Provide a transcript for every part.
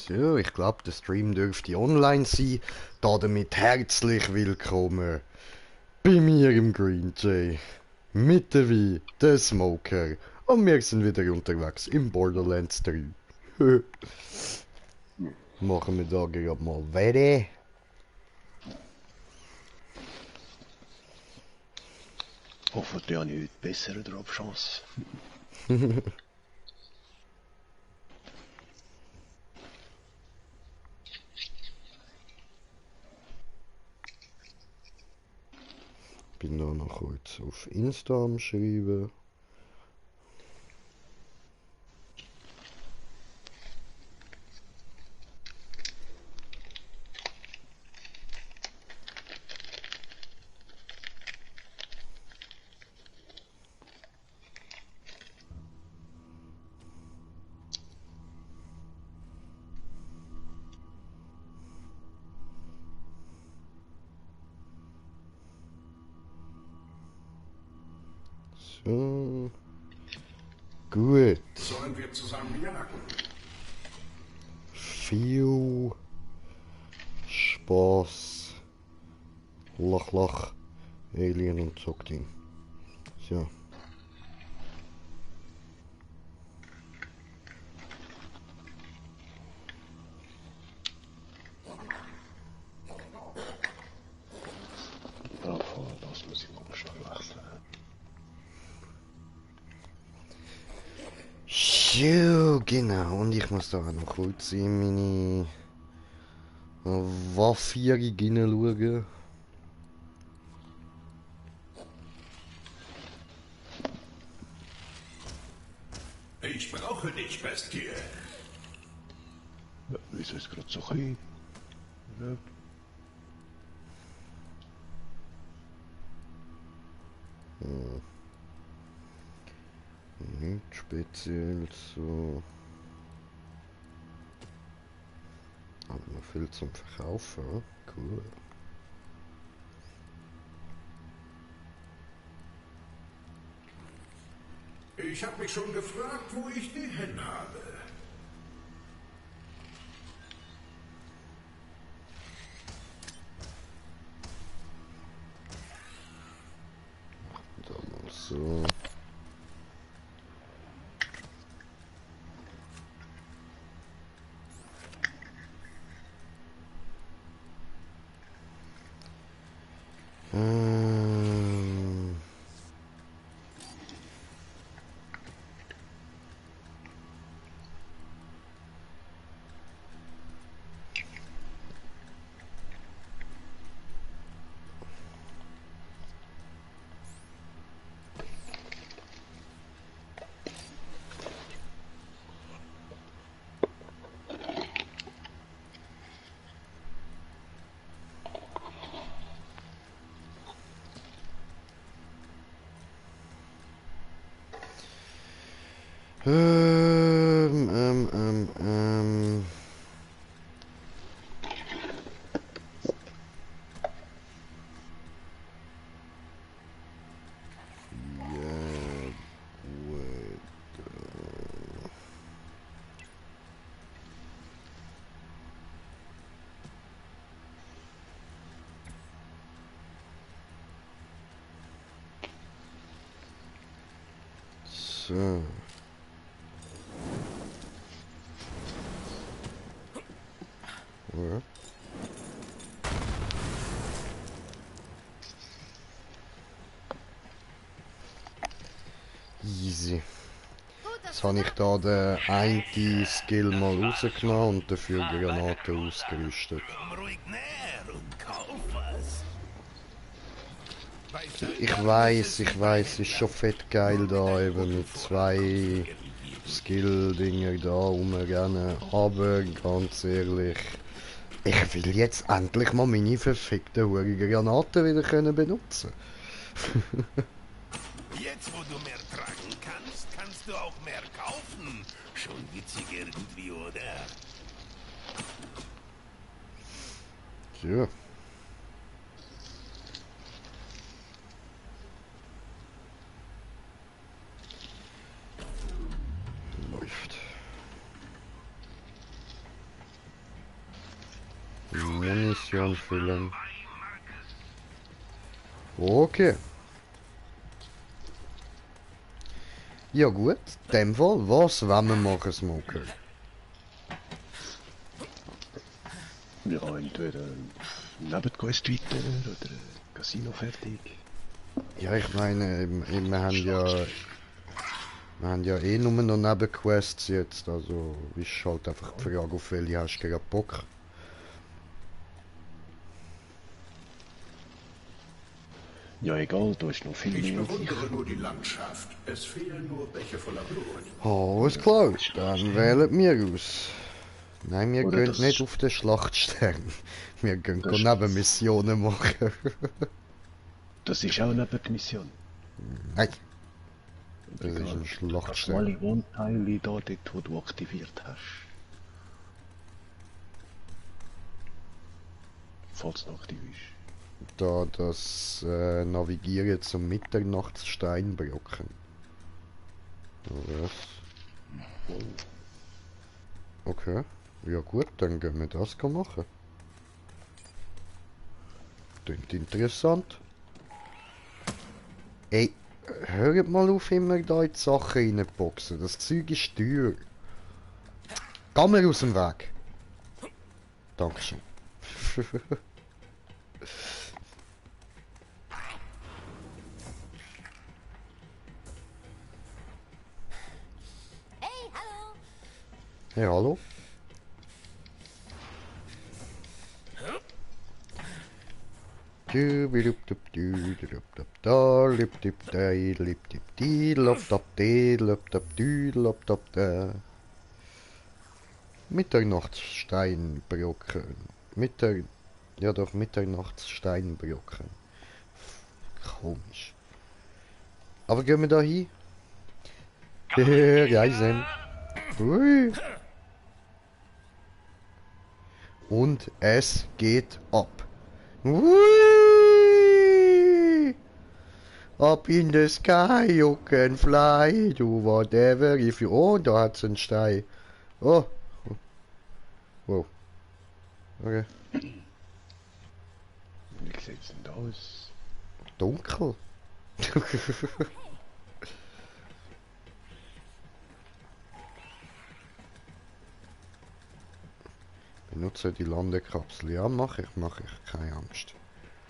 So, ich glaube, der Stream dürfte online sein. Damit herzlich willkommen bei mir im Green Jay. Mit der Wie, der Smoker. Und wir sind wieder unterwegs im Borderlands 3. Machen wir da gerade mal weiter. Hoffentlich habe ich heute bessere Drop-Chance. Bin da noch kurz auf Insta am Schreiben. So. Gut. Sollen wir zusammen jagen? Viel Spaß. Lach, lach. Alien und Zockding. So. Ja, das muss ich mal schnell wechseln. So, genau. Und ich muss da auch noch kurz in meine Waffe hineinschauen. Ich brauche dich, Bestie. Ja, wieso ist gerade so klein? Ja. Nicht speziell so. Aber noch viel zum Verkaufen. Cool. Ich habe mich schon gefragt, wo ich die hin habe. Da mal so. Ähm. Ähm, ähm, ähm. Ja, gut. So. Ja. Easy. Jetzt habe ich da den einen Skill mal rausgenommen und dafür Granaten ausgerüstet. Komm ruhig näher und kauf was. Ich weiß, ist schon fett geil da eben mit zwei Skill-Dinger da rumrennen, aber ganz ehrlich, ich will jetzt endlich mal meine verfickten hurigen Granaten wieder können benutzen. Jetzt, wo du mehr tragen kannst, kannst du auch mehr kaufen. Schon witzig irgendwie, oder? So. Läuft. Munition füllen. Okay. Ja gut, in dem Fall, was wollen wir machen, Smoker? Ja, entweder Nebenquest weiter oder Casino fertig. Ja, ich meine, wir haben ja eh nur noch Nebenquests jetzt, also ist halt einfach die Frage, auf welche hast du gerade Bock. Ja, egal, da ist noch viel Ich mehr. bewundere nur die Landschaft. Es fehlen nur Bäche voller Blut. Alles klar, dann wählen wir aus. Nein, wir Oder gehen das- nicht auf den Schlachtstern. Wir gehen Das- Nebenmissionen machen. Das ist auch neben der Mission. Nein, das Egal, ist ein dass Schlachtstern. alle Wohnteile da, dort, wo du aktiviert hast. Falls es noch aktiv ist. Da das Navigieren zum Mitternachtssteinbrocken. Was? Okay. Ja gut, dann gehen wir das machen. Klingt interessant. Ey, hört mal auf, immer da in die Sachen reinboxen. Das Zeug ist teuer. Geh mir aus dem Weg. Dankeschön. Hey, hallo. Hey, hallo. Mitternachtssteinbrocken. Ja doch, Mitternachtssteinbrocken. Komisch. Aber gehen wir da hin? Reisen. Hui. Und es geht ab. Hui. Up in the sky you can fly, do whatever if you... Oh, da hat's einen Stein. Oh. Wow. Okay. Wie sieht es denn da aus? Dunkel. Benutze die Landekapsel. Ja, mache ich. Keine Angst.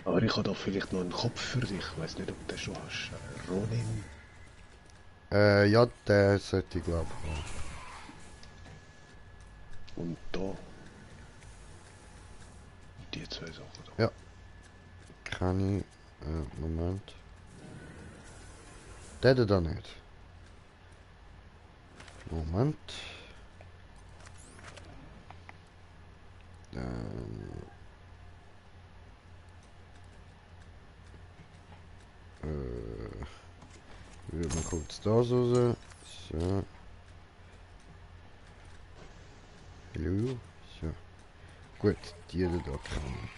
Aber ich habe da vielleicht noch einen Kopf für dich. Ich weiß nicht, ob du den schon hast. Ronin. Ja, der sollte ich glaube ich haben. Und da. Die zwei Sachen da. Ja. Kann ich... Moment. Der da nicht. Moment. Wir mal kurz da so. So. Hallo. So. Gut, die da kann.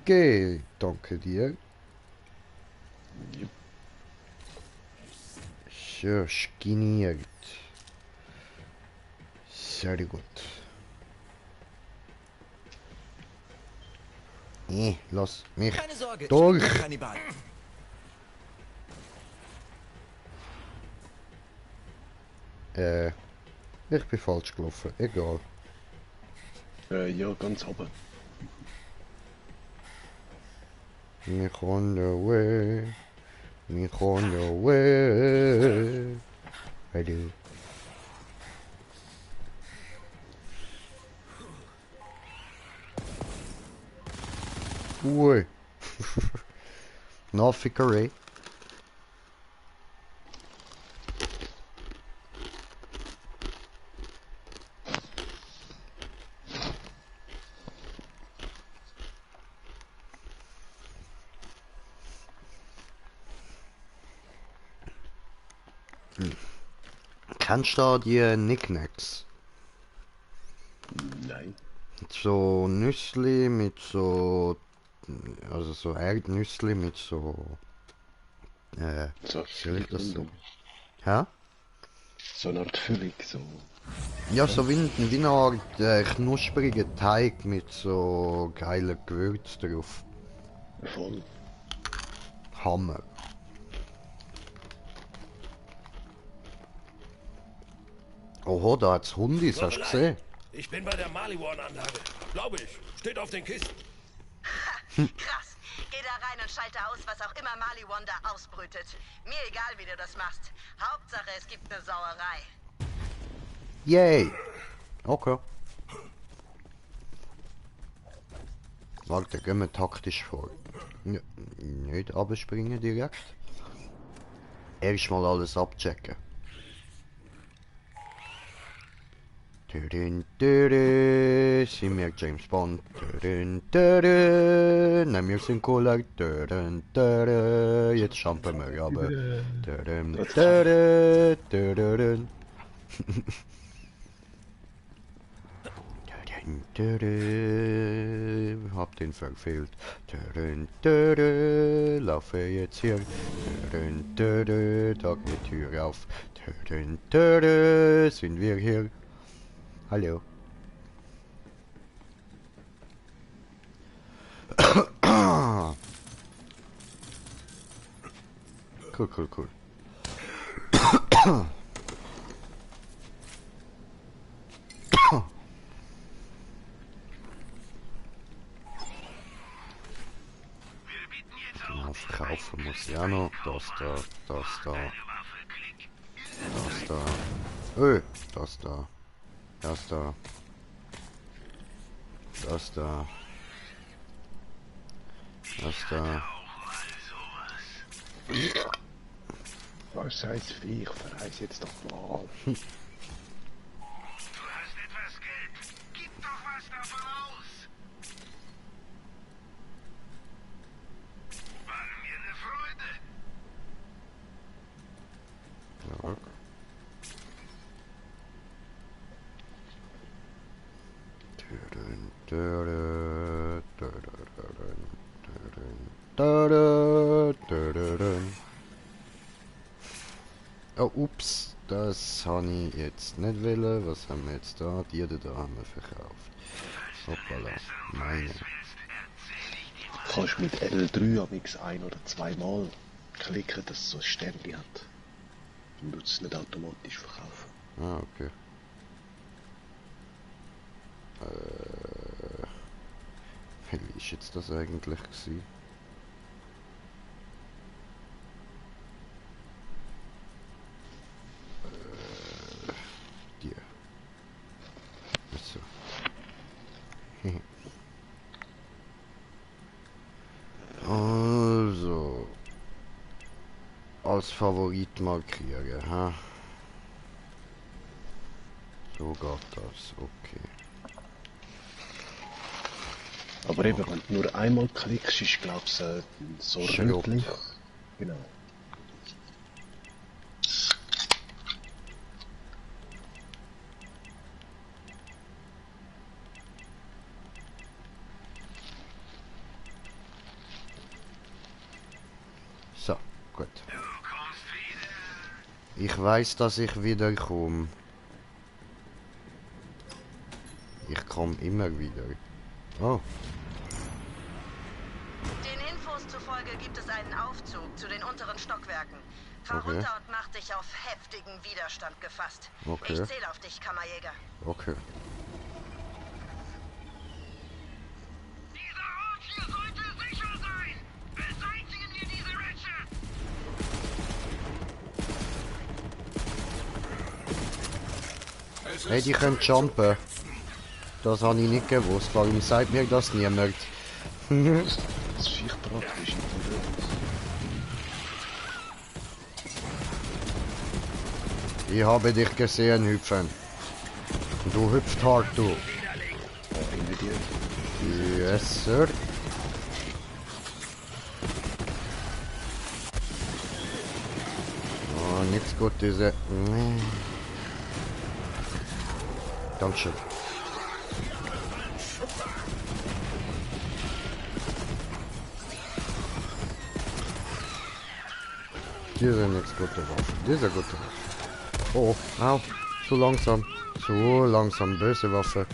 Okay, danke dir. Jupp. So, skiniert. Sehr gut. Lass mich Keine Sorge, durch. ich bin kein Kannibal. Ich bin falsch gelaufen. Egal. Ja, ganz oben. Mich on the way. Mich on the way. Hallo. Ui. Nachfickerei. Kennst du da die Knickknacks? Nein. So Nüssli mit so... Also so Erdnüssli mit so... So soll ich das so? Füllung. Hä? So eine Art Füllung, so. Ja, so wie eine Art knuspriger Teig mit so geilen Gewürz drauf. Voll. Hammer. Oho, da hat's Hundis, hast du gesehen? Ich bin bei der Maliwan-Anlage. Glaube ich. Steht auf den Kisten. Krass. Geh da rein und schalte aus, was auch immer Maliwan da ausbrütet. Mir egal, wie du das machst. Hauptsache, es gibt eine Sauerei. Yay! Okay. Warte, gehen wir taktisch vor. Nicht abspringen direkt. Erstmal alles abchecken. Sind wir James Bond? Nein, wir sind Cola. Jetzt jumpen wir aber. Hab den verfehlt. Laufe jetzt hier. Tag die Tür auf. Sind wir hier? Hallo. Cool. Ja, verkaufen muss ich auch noch. Das da. Das da. Das da. Das da. Das da. Das da. Was scheiß Viech, verreiß jetzt doch mal. Du hast etwas Geld. Gib doch was davon aus. War mir eine Freude. Ja. Oh, ups, das habe ich jetzt nicht wollen. Was haben wir jetzt da? Die da haben wir verkauft. Hoppala, meine. Du kannst mit L3 amix ein- oder zweimal klicken, dass es so ein Sternchen hat. Dann wird es nicht automatisch verkaufen. Ah, okay. Wie ist jetzt das eigentlich gewesen? Die. So. Also. Als Favorit markieren, ha? So geht das, okay. Aber eben, wenn du nur einmal klickst, ist glaube ich so Schrot. rötlich. Genau. So, gut. Ich weiß, dass ich wieder komme. Ich komme immer wieder. Oh, Den Infos zufolge gibt es einen Aufzug zu den unteren Stockwerken. Fahr Okay. runter und mach dich auf heftigen Widerstand gefasst. Okay. Ich zähle auf dich, Kammerjäger. okay. Dieser Ort hier sollte sicher sein. Beseitigen wir diese Ratchet. Hey, die können jumpen. Das habe ich nicht gewusst. Warum sagt mir das niemand? Das ist echt praktisch. Ich habe dich gesehen hüpfen. Du hüpft hart, du. Hinter dir. Yes, sir. Oh, nichts gut, diese... Dankeschön. Die sind nichts gute Waffen. Diese gute Waffen. Oh, au. Zu langsam. Zu langsam. Böse Waffe.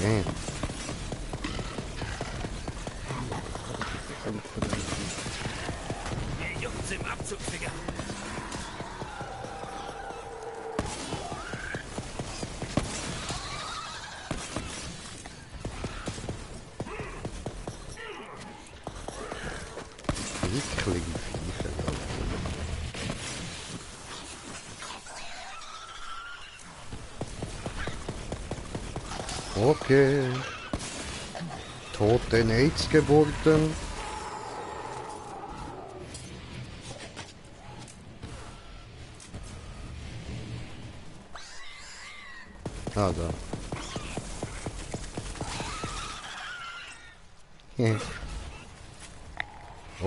Damn. Die Jungs im Abzug, Digga. Eklige Viecher. Okay. Tote AIDS-Geburten. Ah, da.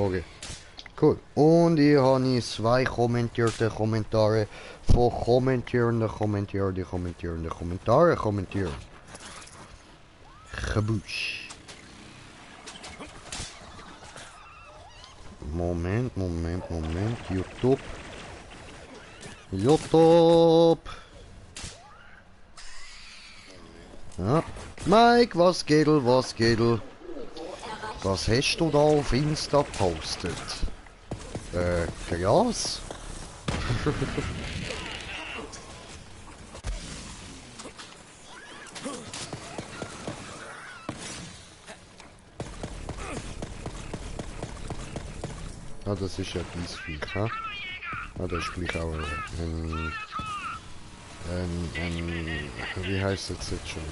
Okay. Cool. Und hier habe ich 2 kommentierte Kommentare von kommentierenden Kommentare kommentieren. Gebusch. Moment. YouTube. Ja. Mike, was geht? Was hast du da auf Insta postet? Gras? Ah, das ist ja dieses Viech, ha? Ah, das ist gleich auch wie heißt das jetzt schon?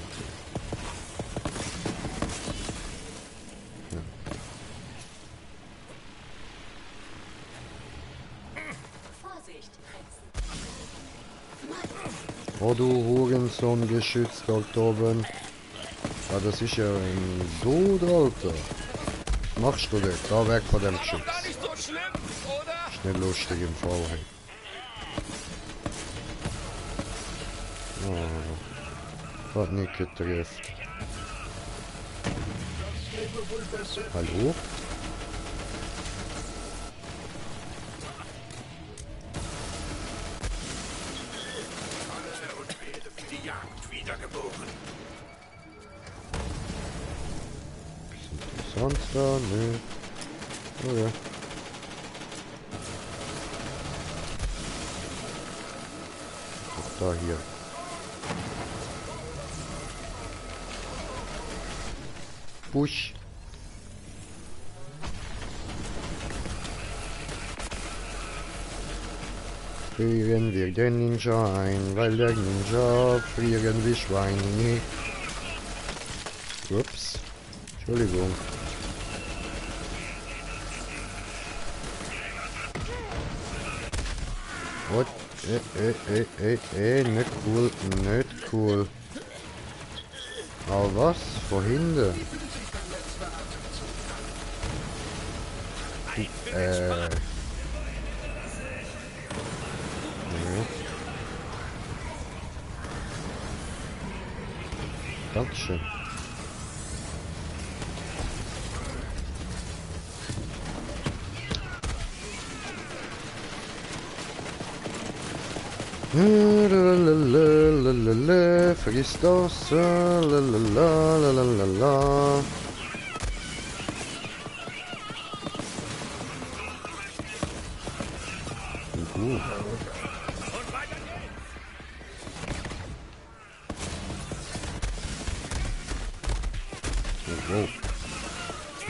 Ja. Oh, du Hurensohn, geschützt dort oben. Ah, das ist ja ein Dude, Alter. Was machst du dort? Da weg von dem Geschütz. Ist nicht lustig im Fall. Hey. Oh, hat nicht getroffen. Hallo? Die Jagd wiedergeboren. Sonst da? Nö. Oh ja. Auch da hier. Busch. Frieren wir den Ninja ein, weil der Ninja frieren wie Schweine. Ups. Entschuldigung. What? Nicht cool, nicht cool. Aber was? Vorhin? Ja. Dankeschön. Vergiss das. Wow.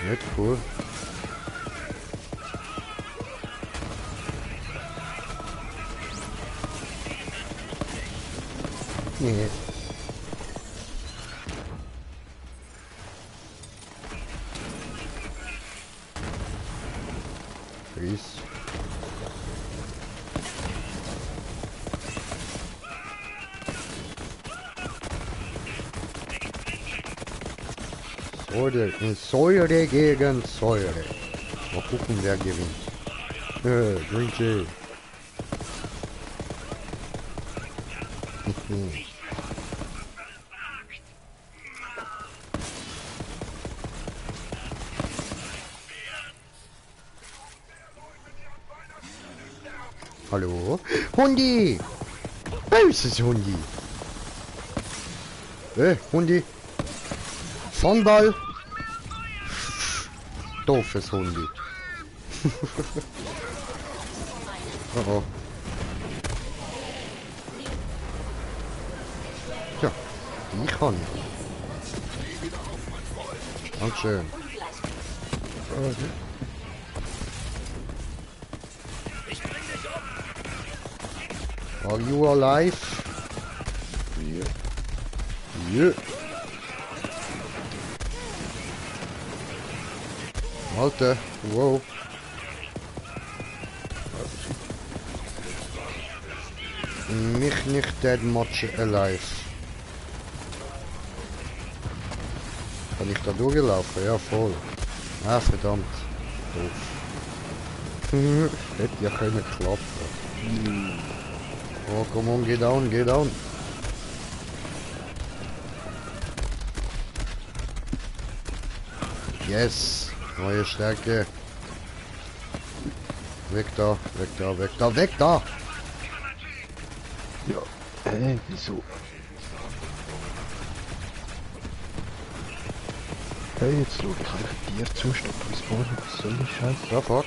Nicht cool. Nee. Freeze. Säure gegen Säure. Mal gucken, wer gewinnt. Green Tea. Hallo? Hundi! Böses Hundi! Hundi! Fangball! Doofes Hundi! Oh oh. Ja, die kann ich. Dankeschön. Are you alive? Ja. Ja. Alter, wow. Mich nicht dead much alive. Kann ich da durchlaufen? Ja, voll. Ah, verdammt. Doof. Hätte ja können klappen. Oh, come on, geh down, geh down. Yes. Neue Stärke. Weg da, weg da, weg da, weg da! Ja. Wieso? Hey, jetzt schau ich einfach dir zu, statt Respawnen. Was soll die Scheiße? Da, fuck.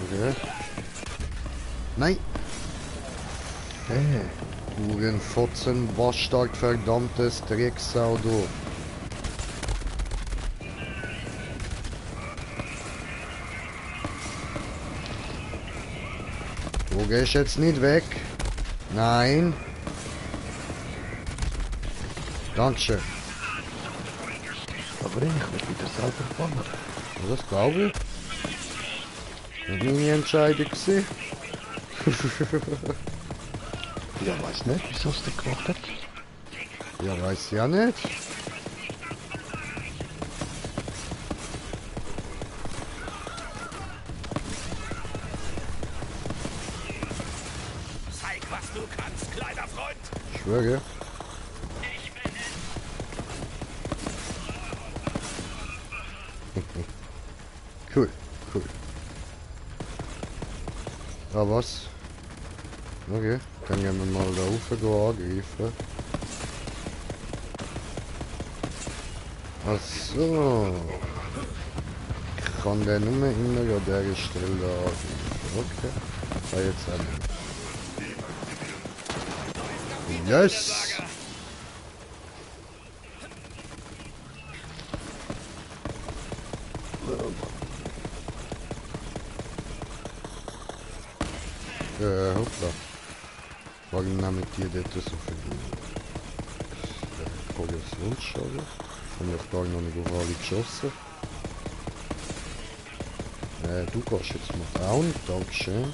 Okay. Nein! Hey. Hurenfotzen, Bastard, verdammtes Drecksau, du. Du gehst jetzt nicht weg. Nein. Dankeschön. Aber ich will wieder selber fahren. Das glaube ich. Das war meine Entscheidung gewesen. Ja, weiß nicht, wieso es das gemacht hat. Ja, weiß ich ja nicht. Zeig, was du kannst, kleiner Freund. Ich schwöre. Cool, cool. Ah, was? Okay, dann gehen wir mal da rauf angreifen. Ach so. Ich kann den nur immer an dieser Stelle angreifen. Okay. Ah, jetzt haben wir. Yes! Hoppla. Warum nehmen die dort so viel Progressionsschaden? Und ich habe noch nicht auf alle geschossen. Du gehst jetzt mal down, dankeschön.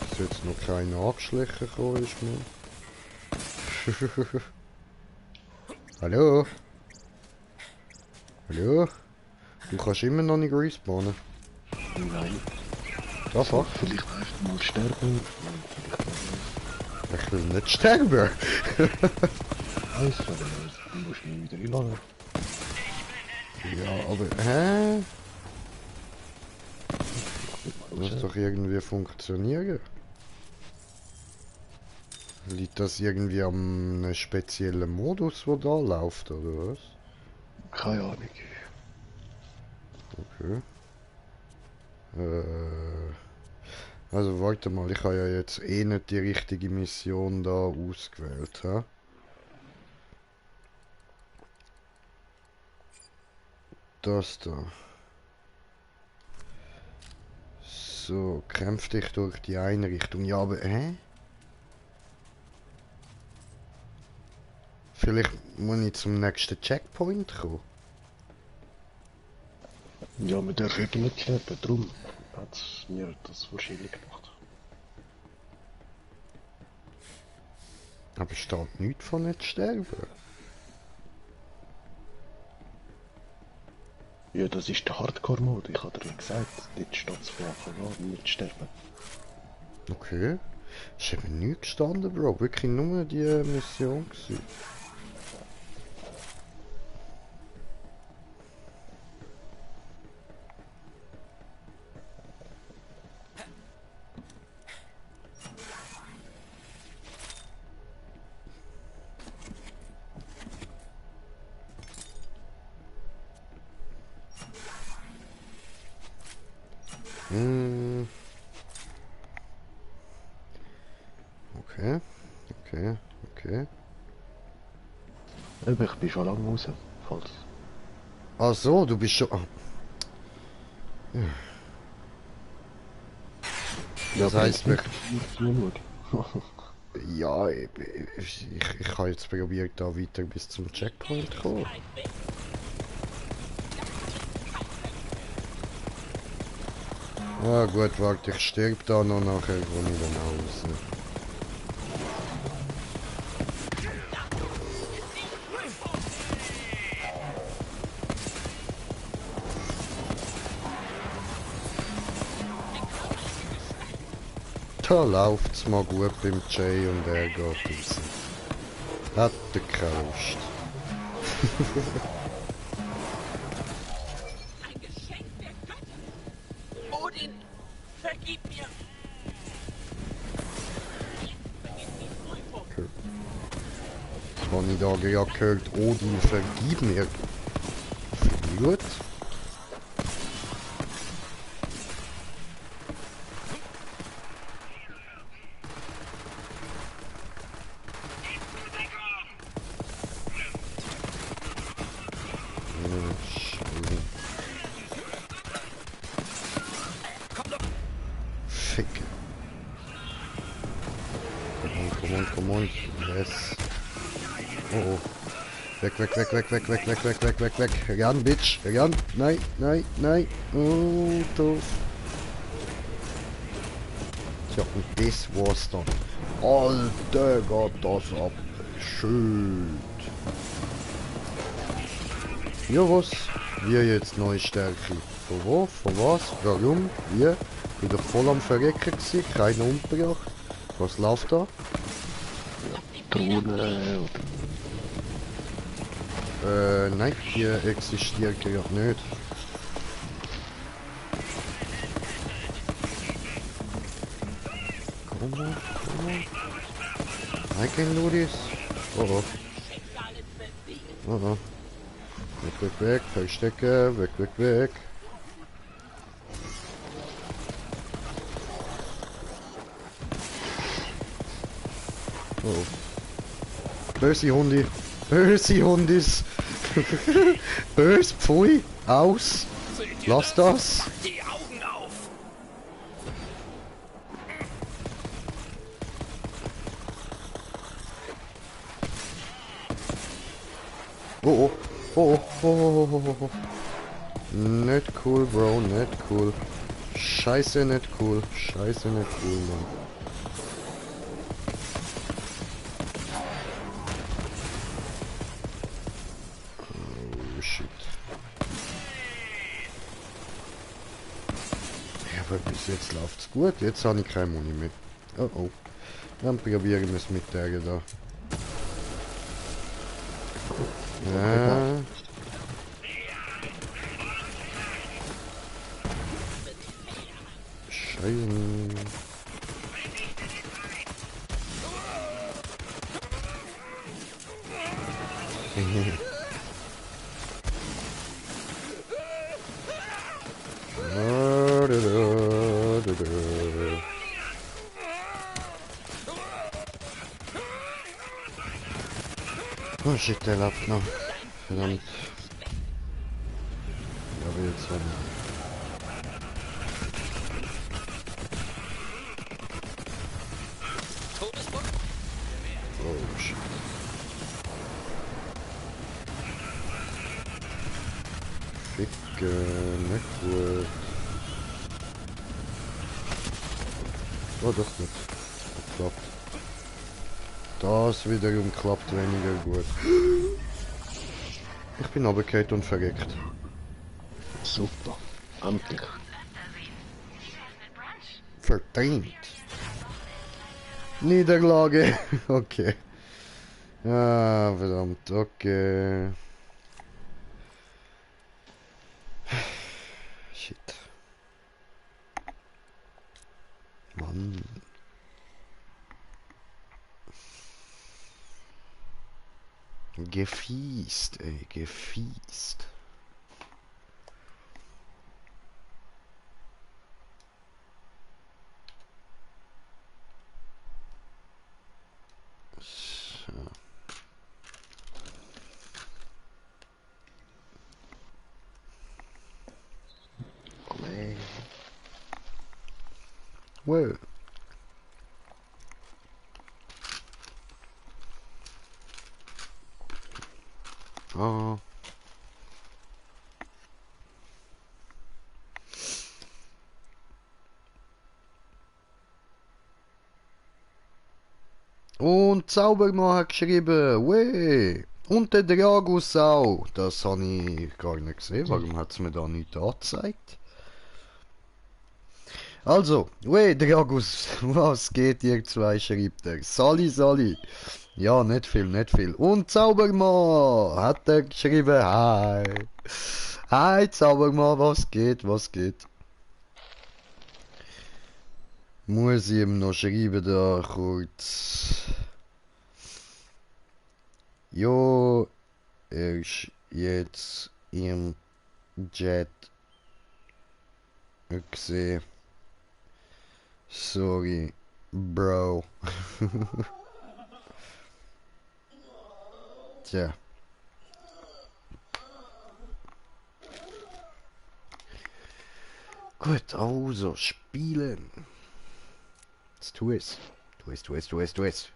Dass jetzt noch keiner angeschlichen gekommen ist, man. Hallo? Hallo? Du kannst immer noch nicht respawnen. Nein. Da fuck. Vielleicht einfach mal sterben. Ich will nicht sterben. Weiss, du musst mich wieder einladen. Ja, aber... Hä? Das muss doch irgendwie funktionieren. Liegt das irgendwie am einem speziellen Modus, der da läuft, oder was? Keine Ahnung. Okay. Also warte mal, ich habe ja jetzt eh nicht die richtige Mission da ausgewählt, hä? Das da. So, kämpf dich durch die Einrichtung. Ja, aber, hä? Vielleicht muss ich zum nächsten Checkpoint kommen. Ja, wir dürfen nicht sterben, darum hat es mir das wahrscheinlich gemacht. Aber steht nichts von nicht sterben. Ja, das ist der Hardcore-Mode, ich habe dir ja gesagt, dort steht es von Anfang an, nicht sterben. Okay. Ist eben nichts gestanden, Bro. Wirklich nur die Mission gewesen. Hm. Okay, okay, okay. Ich bin schon lange raus. Falls. Ach so, du bist schon... Ah. Das heisst, wir... Ja, ich habe jetzt probiert, da weiter bis zum Checkpoint zu kommen. Ah gut, warte, ich sterbe da noch, nachher komme ich dann raus. Da läuft's mal gut beim Jay und er geht raus. Hat er keine Lust. Ein Geschenk der Götter. Odin, vergib mir. Das habe ich da gerade gehört. Odin, vergib mir. Gut. Fick. Come on. Yes. Oh, oh. Weg. Ran, Bitch. Ran. Nein. Oh, doof. Tja, und das war's dann. Alter, geht das ab. Schön. Ja, was? Wir jetzt neue Stärke. Von wo? Von was? Warum? Wie? Wieder voll am Verrecken gewesen, keiner umgebracht. Was läuft da? Drohne Nein, die existiert gerade nicht. Komm on. I can do this. Oh. Weg, verstecken, weg. Oh. Böse Hundis. Böse, pfui, aus. Lass das. Die Augen auf! Oh. Nicht cool, Bro, nicht cool. Scheiße, nicht cool, Mann. Oh, shit. Ja, aber bis jetzt läuft's gut. Jetzt habe ich keine Muni mehr. Oh. Dann probieren wir es mit der da. Ja. Scheiße. Oh shit, der läuft noch. Verdammt. Aber jetzt haben oh shit. Ficke, nicht gut. Oh, das nicht. Das klappt. Das wiederum klappt weniger gut. Ich bin runtergefallen und verreckt. Super. Amtlich. Verdient. Niederlage. Okay. Ah, verdammt, okay. Shit. Mann. Gefiest, ey, gefiest. So. Komm ey. Wow. Ah. Und Zaubermann hat geschrieben, weh. Und der Dragus auch. Das habe ich gar nicht gesehen. Warum hat es mir da nicht angezeigt? Also, weh, Dragus, was geht ihr zwei, schreibt er. Sali. Ja, nicht viel, nicht viel. Und Zaubermann hat er geschrieben, hi. Hi, Zaubermann, was geht, was geht? Muss ich ihm noch schreiben da kurz. Jo, er ist jetzt im Chat gesehen. Sorry, Bro. Tja. Gut, also spielen. Jetzt tu es. Tu es.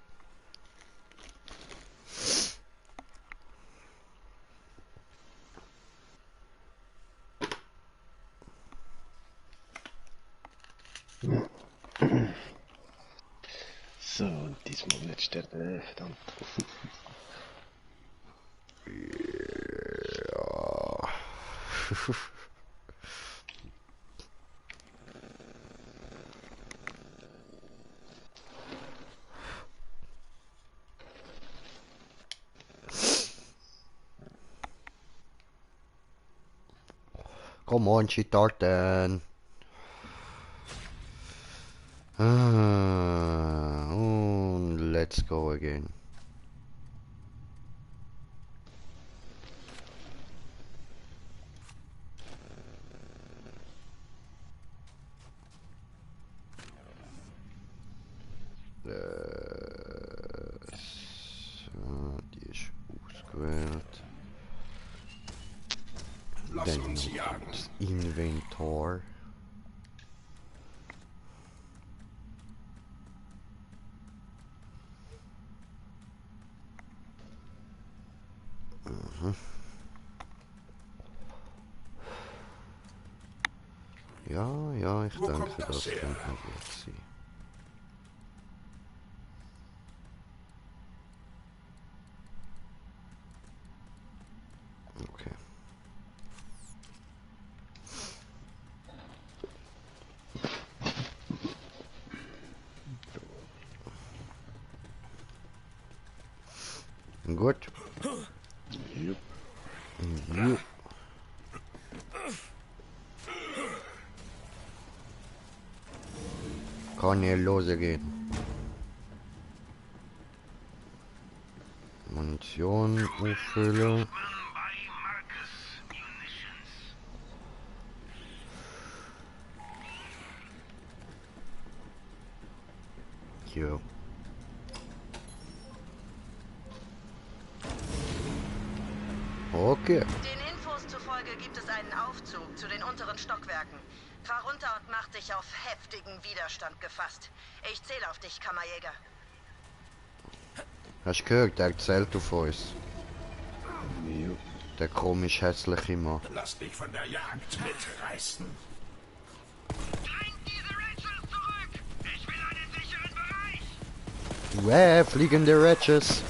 So, und diesmal nicht sterben, verdammt. Ja. Come on, Cheetarten. Und let's go again. So, die ist ausgewählt. Lass Dann uns noch jagen. das Inventar. Ja, ich Wo denke, kommt das das her? könnte noch gut sein. Okay. Gut. Jupp. Jo. Kann hier losgehen. Munition auffüllen. Jo. Okay. Den Infos zufolge gibt es einen Aufzug zu den unteren Stockwerken. Fahr runter und mach dich auf heftigen Widerstand gefasst. Ich zähle auf dich, Kammerjäger. Hast du gehört, der erzählt auf uns. Jupp. Der komisch hässliche Mann. Lass dich von der Jagd mitreißen. Drängt diese Rachels zurück! Ich will einen sicheren Bereich! Fliegende Ratches.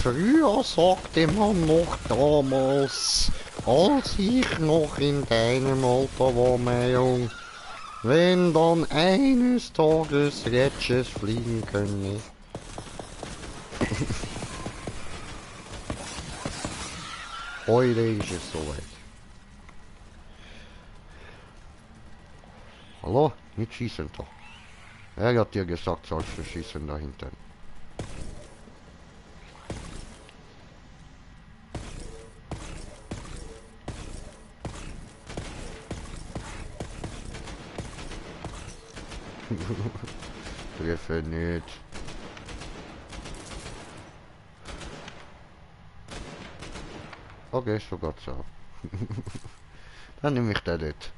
Früher sagte man noch damals, als ich noch in deinem Alter war, mein Jung, wenn dann eines Tages Ratchets fliegen können. Heute ist es soweit. Hallo? Nicht schießen da. Er hat dir gesagt, sollst du schießen da hinten. Treffe nicht. Okay, so geht's auch. Dann nehme ich den dort.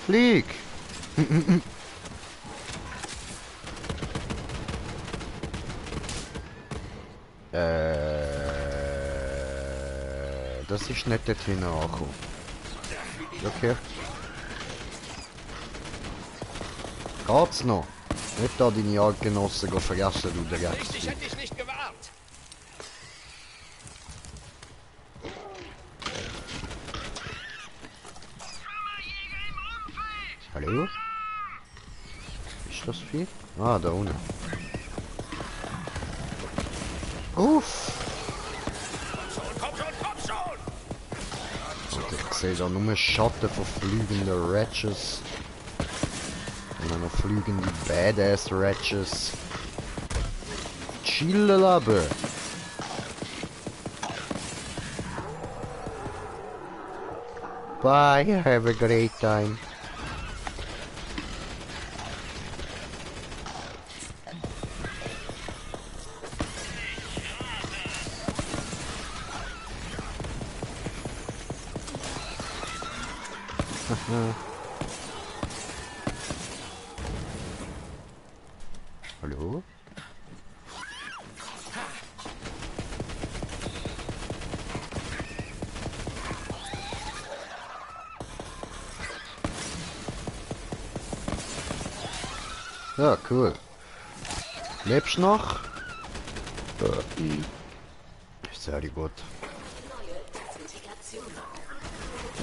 Flieg! Das ist nicht dort hinten angekommen. Okay. Geht's noch? Nicht da deine Jagdgenossen vergessen, du Dreck. Ich hätte dich nicht gewarnt. Hallo? Ist das viel? Ah, da unten. Uff! Komm schon! Und ich sehe da nur Schatten von fliegenden Ratchets. Und dann noch fliegende Badass Ratchets. Chillen aber! Bye, have a great time. Hallo? Ja, cool. Lebst du noch? Sehr gut.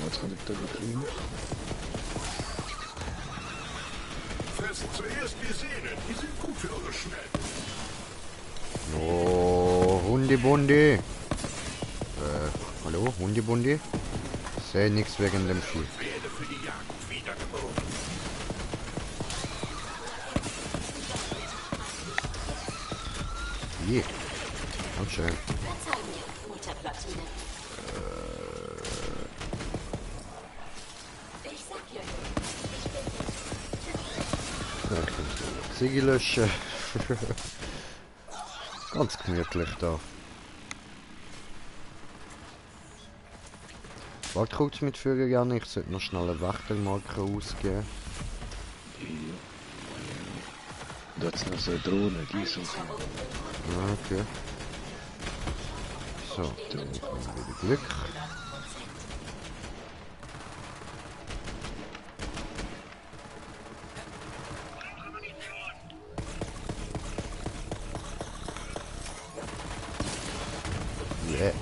Was kann ich da kriegen? Fest zuerst die Sehnen, die sind gut für eure Schmerzen. Oh, Hundebundi. Hallo, Hundebundi? Seh nix wegen dem Vieh. Werde für die Jagd wiedergeboren. Je. Und schön. Ziege löschen. Ganz gemütlich da. Was kommt mit Führer gerne? Ich sollte noch schnell eine Wächtermarke ausgeben. Da hat's noch so eine Drohne, die suchen. Ja, okay. So, dann haben wir wieder Glück. Yeah.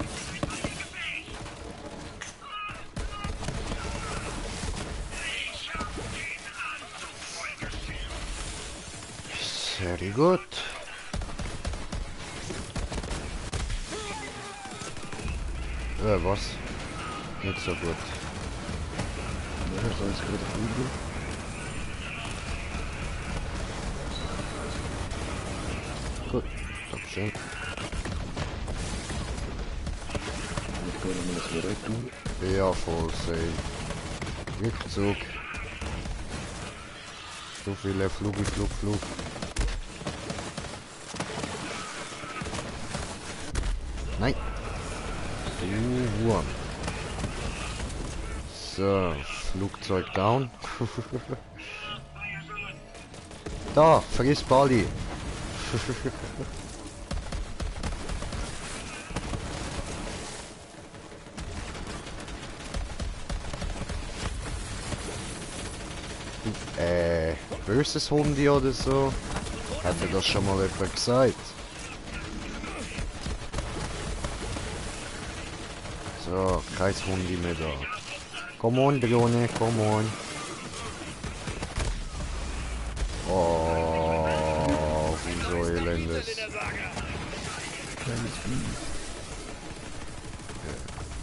Sehr gut. Was? Nicht so gut. Ja, ich weiß gerade fliegen. Gut, Dankeschön. Ich kann noch mal ein bisschen retten. Ja, voll sehen. Rückzug. So viele Flug. Nein. Wurm. So, Flugzeug down. Da, vergiss Bali. Böses Hundi oder so? Hätte das schon mal jemand gesagt? So, Kreishundi mehr da. Come on, Drohne, come on. Oh, wie so elendes. Kleines Biest.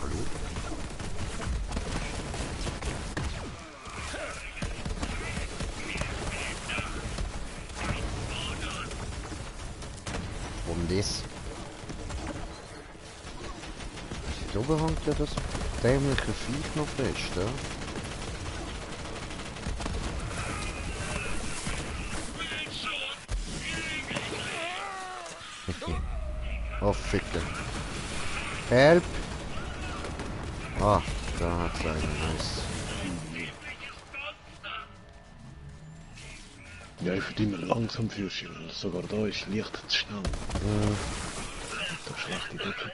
Hallo? Warum das? Da hängt ja das dämliche Viech noch fest, ja? Oh, ficken. Help! Ah, da hat's einen, nice. Ja, ich verdiene langsam für Schild. Sogar da ist Licht zu schnell. Da schlechte Deckung.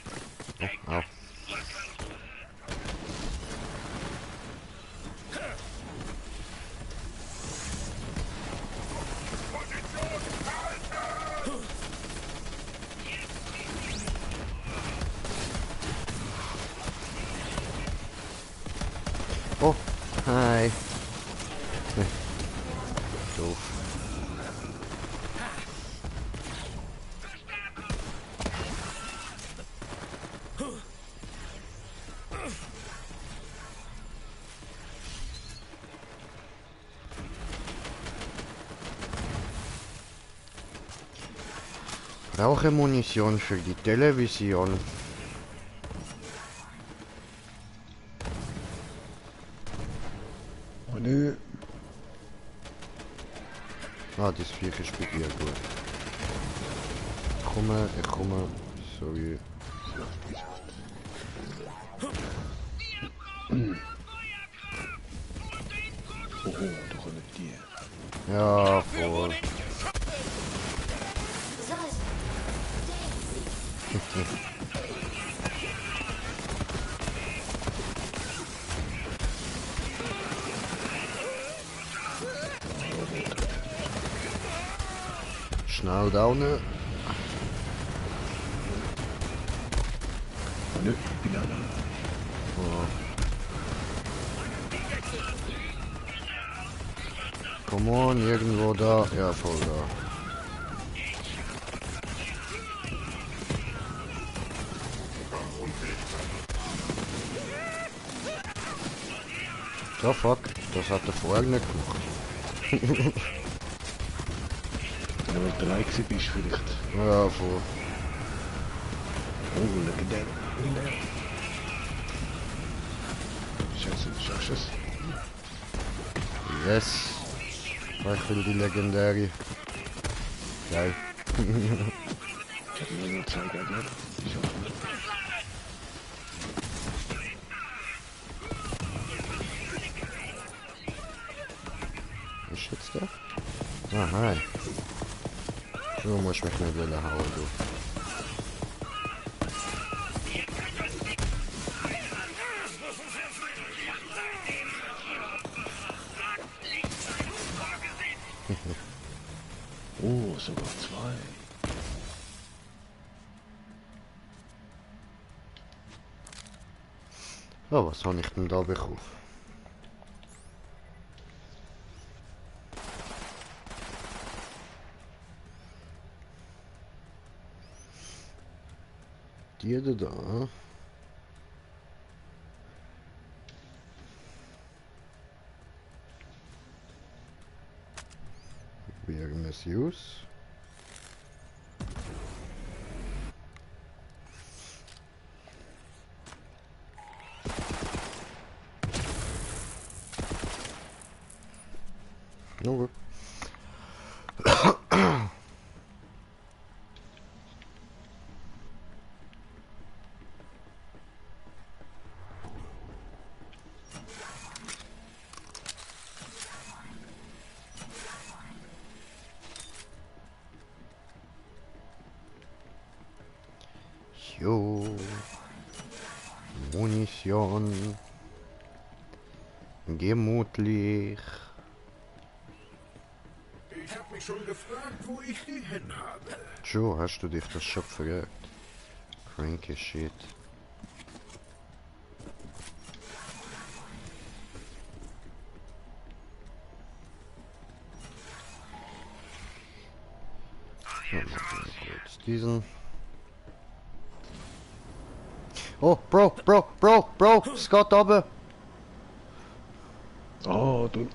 Oh, au. Oh, hi. Doof. Brauche Munition für die Television. Oh nö. Ah, das Viech ist bei dir gut. Ich komme. Sorry. Oh, da kommen die. Ja, voll. Schnell downen. Oh nö, ich bin allein. Oh. Come on, irgendwo da. Ja, voll da. So, fuck. Das hat er vorher nicht gemacht. Wenn du allein gewesen bist, vielleicht. Ja, voll. Oh, legendär. Scheiße, schaffst du es? Yes. Ich will die legendäre. Geil. Ich hätte mir nur 2 gegeben. Ist jetzt der? Ah, hi. Du musst mich nicht wieder hauen, du. Oh, sogar 2. Oh, was habe ich denn da bekommen? Die da. Probieren wir es aus. No gut. Jo. Munition. Gemütlich. Ich habe mich schon gefragt, wo ich die hin habe. Joe, hast du dich das schon verrückt? Cranky shit. So, machen wir kurz diesen. Oh, Bro, Scott oben. Oh, du.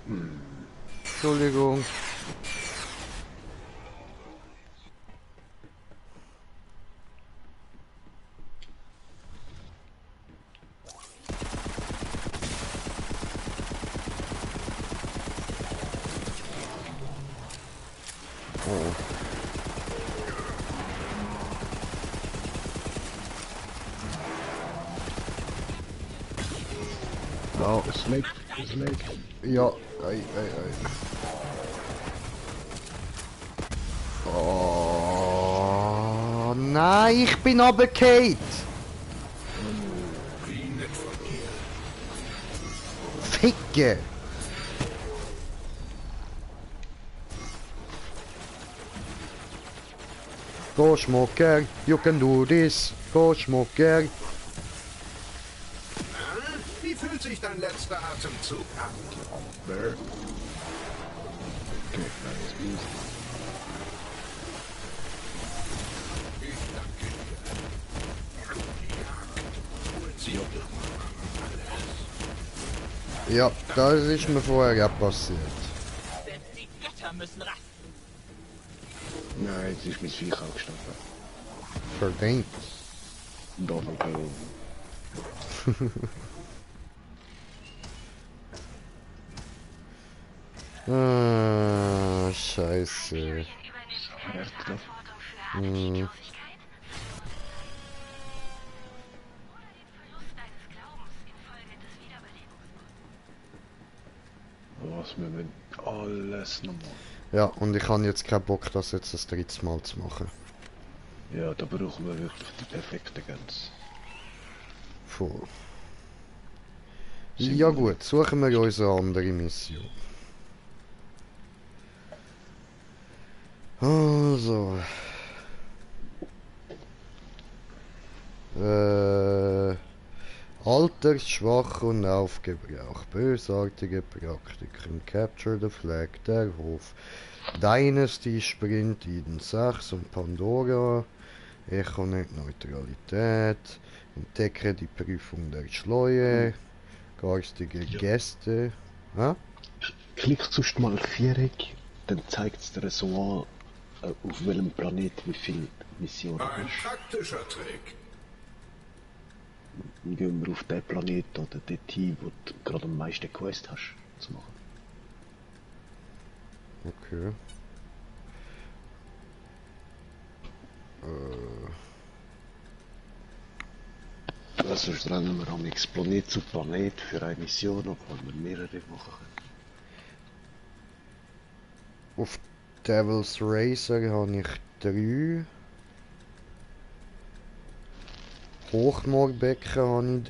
Entschuldigung. Oh. Wow. Snake. Ja, ei. Oh, nein, ich bin runtergefallen. Ficke. Go Schmucker, you can do this. Go Schmucker. Wie fühlt sich dein letzter Atemzug an? Okay, nice. Ich danke dir. Die Jagd holt sie doch alles. Ja, das ist mir vorher ja passiert. Selbst die Götter müssen rasten. Nein, jetzt ist mein Viech angestanden. Verdient. Doppelkill. Ah, scheiße. Hm. Was wir müssen alles nochmal. Ja, und ich habe jetzt keinen Bock, das jetzt das dritte Mal zu machen. Ja, da brauchen wir wirklich die perfekte Gänse. Voll. Ja gut, suchen wir uns eine andere Mission. Also. Altersschwach und aufgebraucht. Bösartige Praktiken. Capture the Flag, der Hof. Dynasty Sprint, Eden 6 und Pandora. Echonet Neutralität. Entdecke die Prüfung der Schleue. Garstige Gäste. Ha? Klick zuerst mal Viereck, dann zeigt es dir so an, auf welchem Planet wie viel Missionen Ein hast. praktischer Trick. Dann gehen wir auf den Planet oder den Team, wo du gerade am meisten Quest hast zu machen. Okay. Sonst rennen wir am Planet zu Planet für eine Mission, obwohl wir mehrere machen können. Auf Devil's Racer habe ich 3. Hochmoorbecken habe ich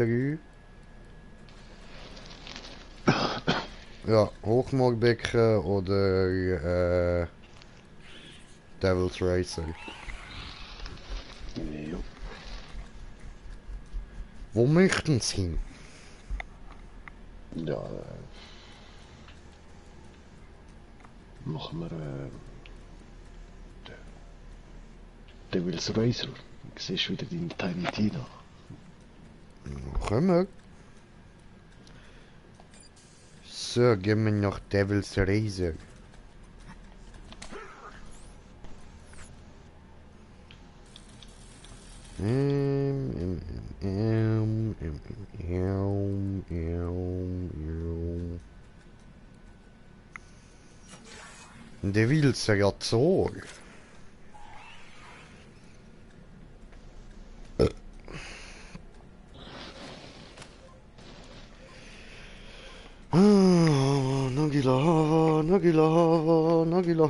3. Ja, Hochmoorbecken oder Devil's Racer. Ja. Wo möchten Sie hin? Ja, machen wir Devil's Racer. Du siehst wieder deine Tiny Tina. Kommen wir. So, gehen wir nach Devil's Racer. Devil's Razor. Nagila.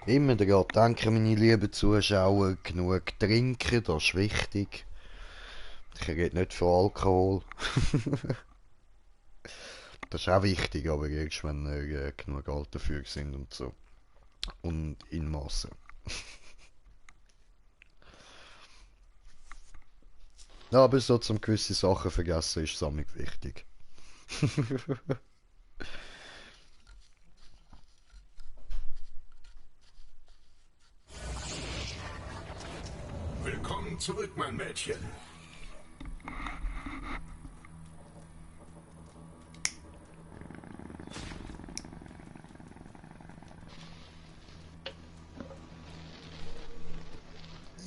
Immer daran denken, meine lieben Zuschauer, genug trinken, das ist wichtig. Ich rede nicht von Alkohol. Das ist auch wichtig, aber erst wenn ihr genug alt dafür sind und so. Und in Massen. Ja, aber so zum gewisse Sachen vergessen ist sammeln wichtig. Willkommen zurück, mein Mädchen.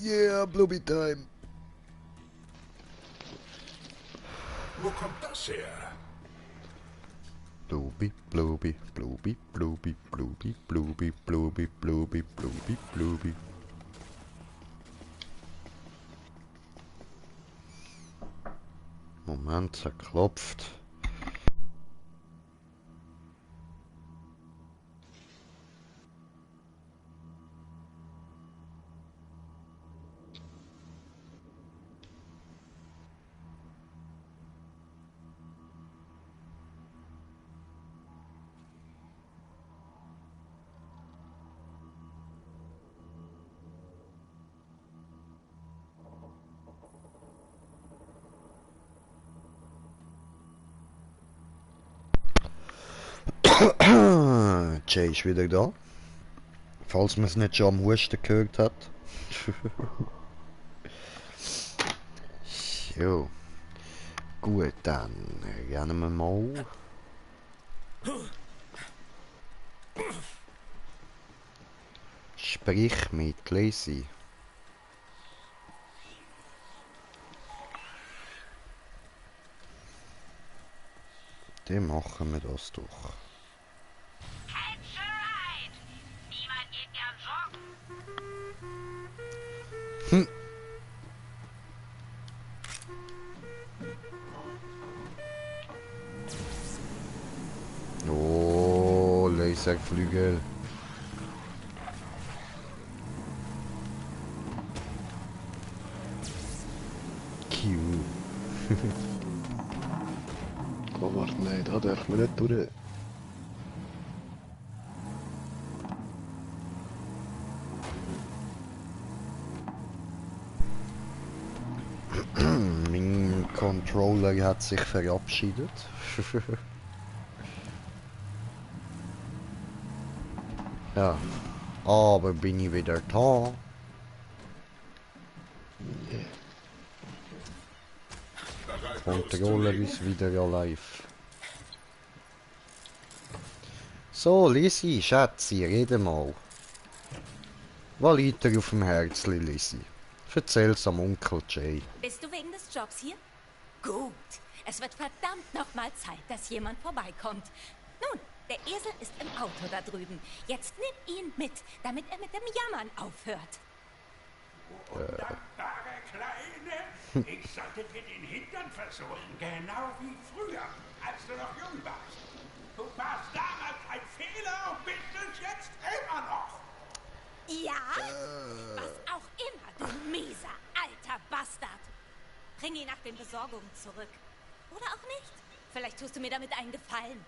Yeah, Blobby Time. Wo kommt das her? Blobby, Blobby, Blobby, Blobby, Blobby, Blobby, Blobby, Blobby, Blobby, Blobby. Moment, er klopft. Jay ist wieder da. Falls man es nicht schon am Husten gehört hat. So. Gut, dann rennen wir mal. Sprich mit Lacey. Dann machen wir das doch. Niemand geht gern joggen. Hm. Oh, Laserflügel. Cute. Oh, warte, nein, da darf man nicht durch. Mein Controller hat sich verabschiedet. Ja, aber bin ich wieder da. Controller ist wieder alive. So, Lizzie, Schatzi, rede mal. Was liegt dir auf dem Herzli, Lizzie? Erzähl's am Onkel Jay. Bist du wegen des Jobs hier? Gut. Es wird verdammt nochmal Zeit, dass jemand vorbeikommt. Nun, der Esel ist im Auto da drüben. Jetzt nimm ihn mit, damit er mit dem Jammern aufhört. Undankbare Kleine! Ich sollte dir den Hintern versohlen, genau wie früher, als du noch jung warst. Du warst damals ein Fehler und bist es jetzt immer noch. Ja? Was auch immer, du mieser, alter Bastard. Bring ihn nach den Besorgungen zurück. Oder auch nicht. Vielleicht tust du mir damit einen Gefallen.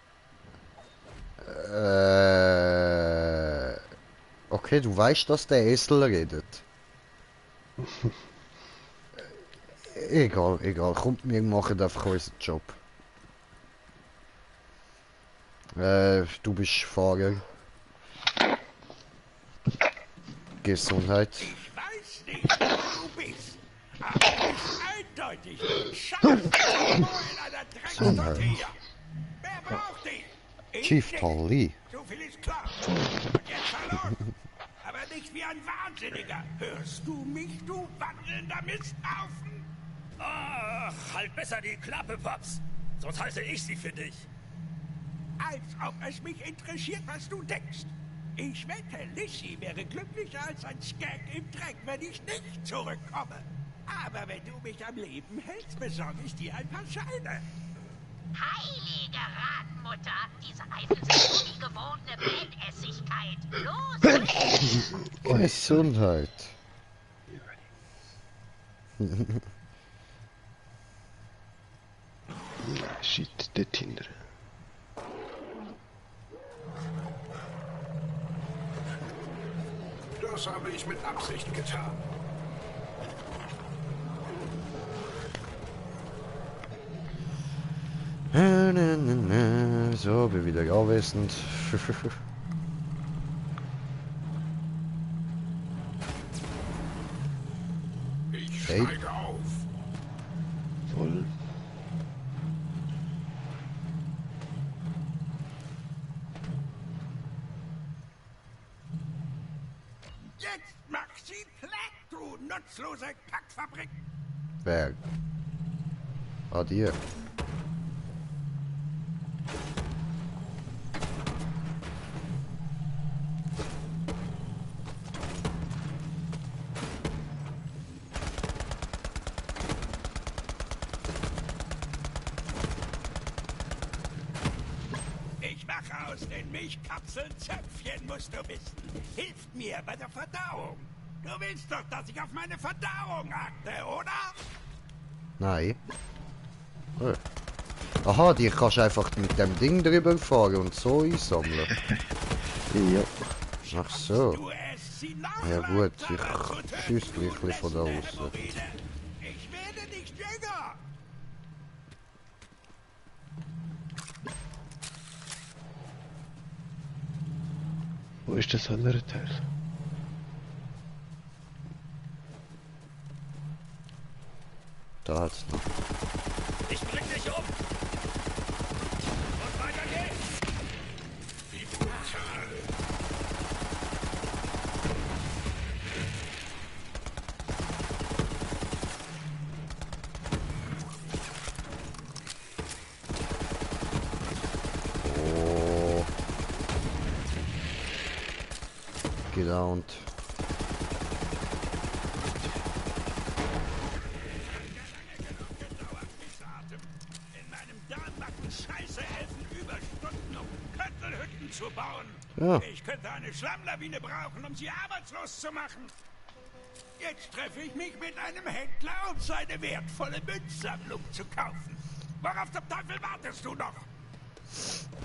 Okay, du weißt, dass der Esel redet. Egal, egal. Kommt, wir machen einfach unseren Job. Du bist Fahrer. Gesundheit. Ich weiß nicht, wer du bist, aber du bist eindeutig Scheiße einer Dreckstortilla. Wer braucht dich? Ich Chief nicht. Tolly. So viel ist klar. Und jetzt verloren. Aber nicht wie ein Wahnsinniger. Hörst du mich, du wandelnder Misthaufen? Ach, halt besser die Klappe, Paps. Sonst halte ich sie für dich. Als ob es mich interessiert, was du denkst. Ich wette, Lissy wäre glücklicher als ein Skag im Dreck, wenn ich nicht zurückkomme. Aber wenn du mich am Leben hältst, besorge ich dir ein paar Scheine. Heilige Ratenmutter, diese Eifel sind wie gewordene Bretessigkeit. Los! Gesundheit. Shit, der Tinder. Das habe ich mit Absicht getan. So, bin wieder anwesend. Ich Hey. steige auf. Voll. Jetzt mach sie platt, du nutzlose Kackfabrik! Wer? Ah, dir. Ich mache aus den Milchkapseln Zöpfchen, musst du wissen. Hilft mir bei der Verdauung. Du willst doch, dass ich auf meine Verdauung achte, oder? Nein. Oh. Aha, die kannst du einfach mit dem Ding drüber fahren und so einsammeln. Ja. Ach so. Du esst sie noch Ja gut, langsamer ich zu schieß töten, gleich du von da aus. Hämorrhoide. Ich werde nicht jünger. Wo ist das andere Teil? Da hat's noch. Ich bring dich um. Und weiter geht's. Wie brutal. Oh. Gedownt. In meinem Darm machen scheiße Elfen Überstunden, um Köttelhütten zu bauen. Ja. Ich könnte eine Schlammlawine brauchen, um sie arbeitslos zu machen. Jetzt treffe ich mich mit einem Händler, um seine wertvolle Münzsammlung zu kaufen. Worauf zum Teufel wartest du noch?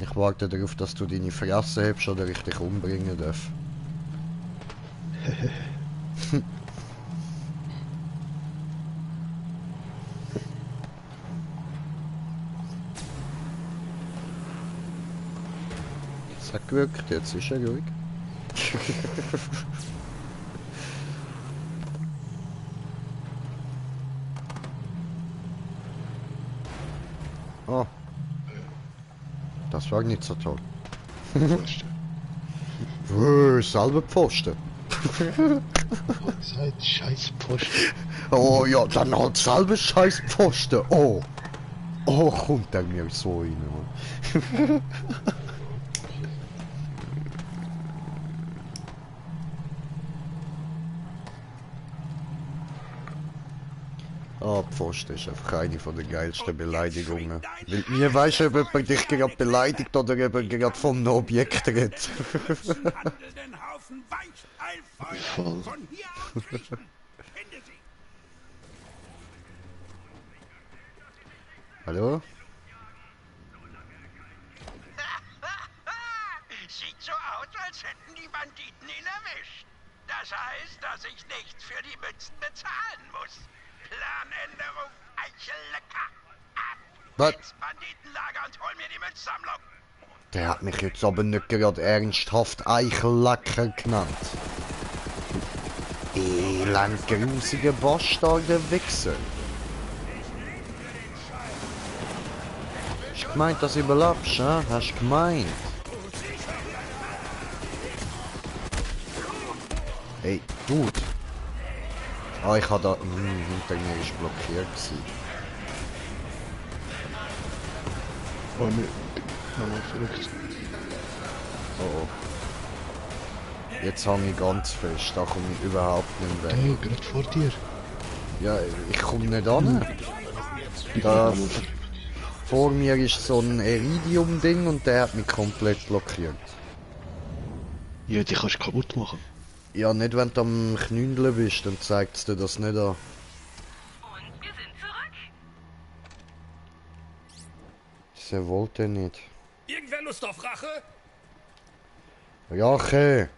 Ich warte darauf, dass du deine Fresse hebst oder ich dich umbringen darf. Es hat gewirkt, jetzt ist er ruhig. Oh. Das war nicht so toll. Selber Pfosten. Seid scheiß Post. Oh ja, dann halt selber scheiß Pfosten. Oh. Oh, kommt er mir so rein. Mann. Ah, Pfosten ist einfach eine von den geilsten Beleidigungen. Weil nie weisst du, ob jemand dich gerade beleidigt oder ob er gerade von einem Objekt redet. Handelnden Haufen Weicheilfeuer von hier aus riechen. Finde sie. Hallo? Sieht so aus, als hätten die Banditen ihn erwischt. Das heißt, dass ich nichts für die Münzen bezahlen muss. Planänderung, Eichellecker. Ab Was? ins Banditenlager und hol mir die Münzsammlung. Der hat mich jetzt aber nicht gerade ernsthaft Eichellacker genannt. Elend grusige Bastarde Wichser. Hast du gemeint, dass du überlebst, hä? Hast du gemeint? Hey, Dude. Ah, ich hab da... hinter mir ist blockiert gewesen. Oh ne. Nochmal verrückt. Oh, oh. Jetzt hang ich ganz fest, da komme ich überhaupt nicht weg. Hey, gerade vor dir. Ja, ich komme nicht an. Da vor mir ist so ein Iridium-Ding und der hat mich komplett blockiert. Ja, die kannst du kaputt machen. Ja, nicht wenn du am Knündeln bist, dann zeigt es dir das nicht an. Und wir sind zurück. Das wollte nicht. Irgendwer Lust auf Rache? Ja, okay.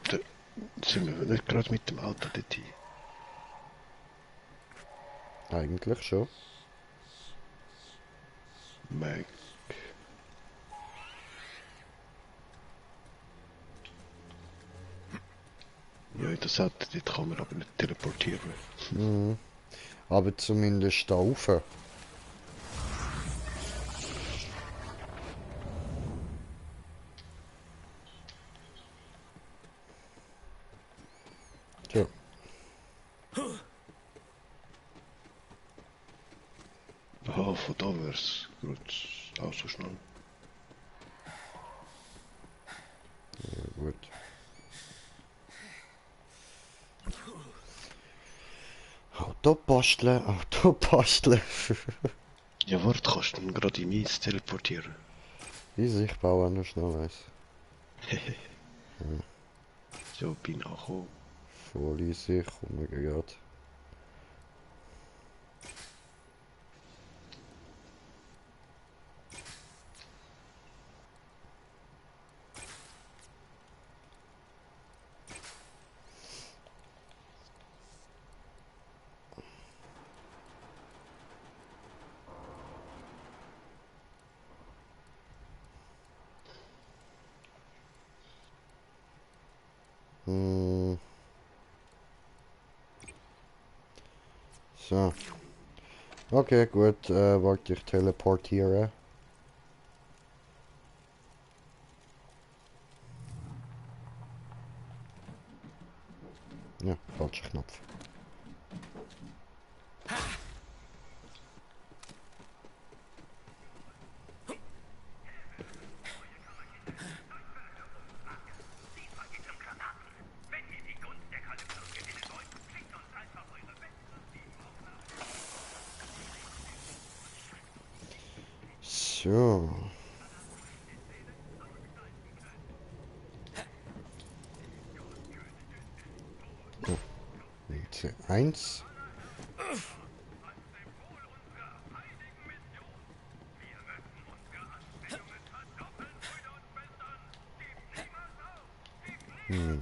Da sind wir nicht gerade mit dem Auto dort hin. Eigentlich schon. Meg. Ja, in das Auto dort kann man aber nicht teleportieren. Mhm. Aber zumindest da rauf. Tja. Aha, von da wär's gut auch so schnell. Ja, gut. Autobasteln, Autobasteln. Ja, warte, kannst du denn gerade in meins teleportieren? Easy, ich baue auch noch schnell eins. Ja, bin auch gekommen. Voll easy, komme gerade. Hm. So. Okay, gut, wollte ich teleportieren. Ja, falscher Knopf. So. Oh, C1.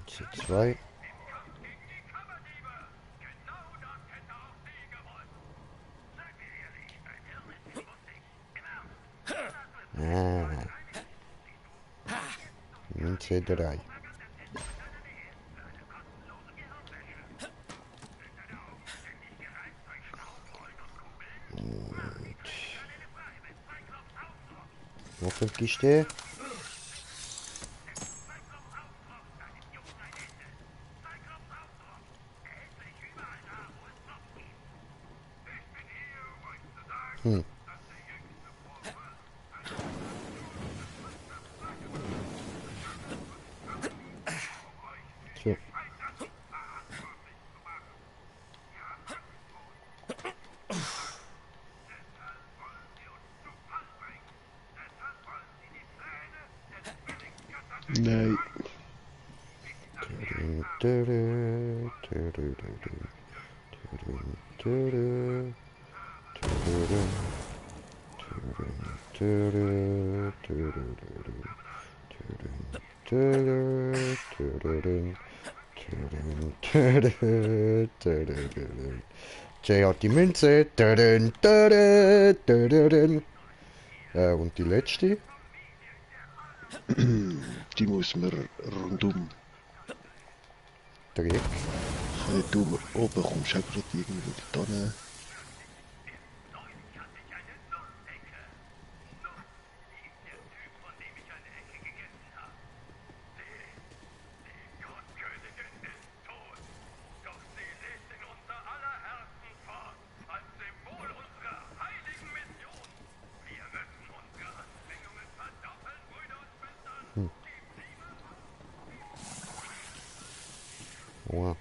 C2. Ah. C3. Waffenkiste. Hm. So. Nein. Jay hat die Münze. Und die letzte? Die muss man rundum. Dreck. Nicht du oben kommst, auch gerade irgendwo dort hin. Wow.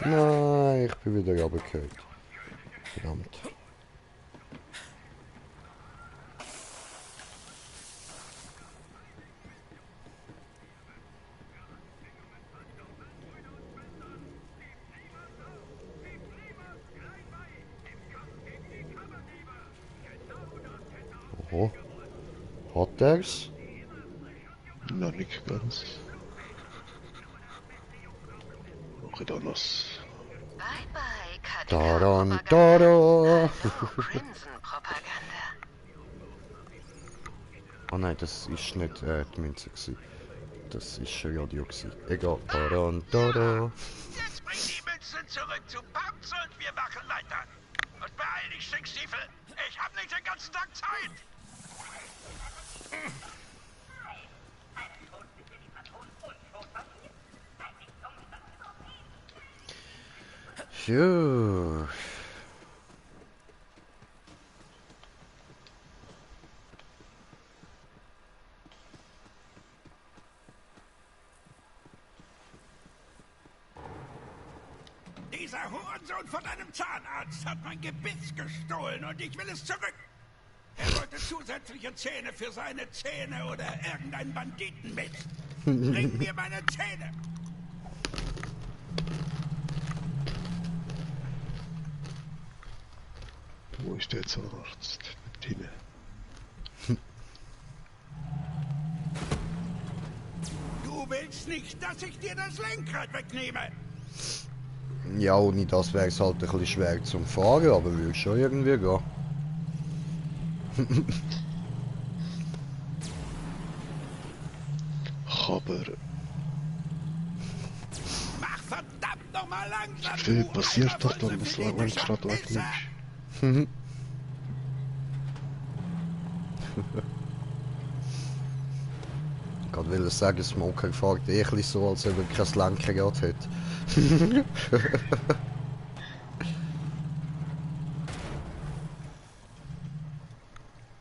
Nein, ich bin wieder runtergefallen. Verdammt. Oho. Hat er's? Noch nicht ganz. Mach ich da noch. Bye bye, Daran, KDK-Propaganda. tada! Hallo, Crimson-Propaganda. Oh nein, das ist nicht die Münze gewesen. Das ist ein Radio gewesen. Egal. Daran, tada! Jetzt bring die Münzen zurück zu Pubs und wir machen weiter. Und beeil dich, Stinkstiefel. Ich hab nicht den ganzen Tag Zeit. Phew. Dieser Hurensohn von einem Zahnarzt hat mein Gebiss gestohlen und ich will es zurück. Er wollte zusätzliche Zähne für seine Zähne oder irgendeinen Banditen mit. Bring mir meine Zähne. Wo ist der Zahnarzt? Nicht hin. Du willst nicht, dass ich dir das Lenkrad wegnehme. Ja, ohne das wäre es halt ein bisschen schwer zum Fahren, aber würde schon irgendwie gehen. Aber Mach verdammt nochmal langsam. wie viel du passiert alter doch, wenn du das Lenkrad Pisser. wegnimmst? Ich wollte sagen, Smoker fährt eh ein bisschen so, als ob er kein Lenkrad hat.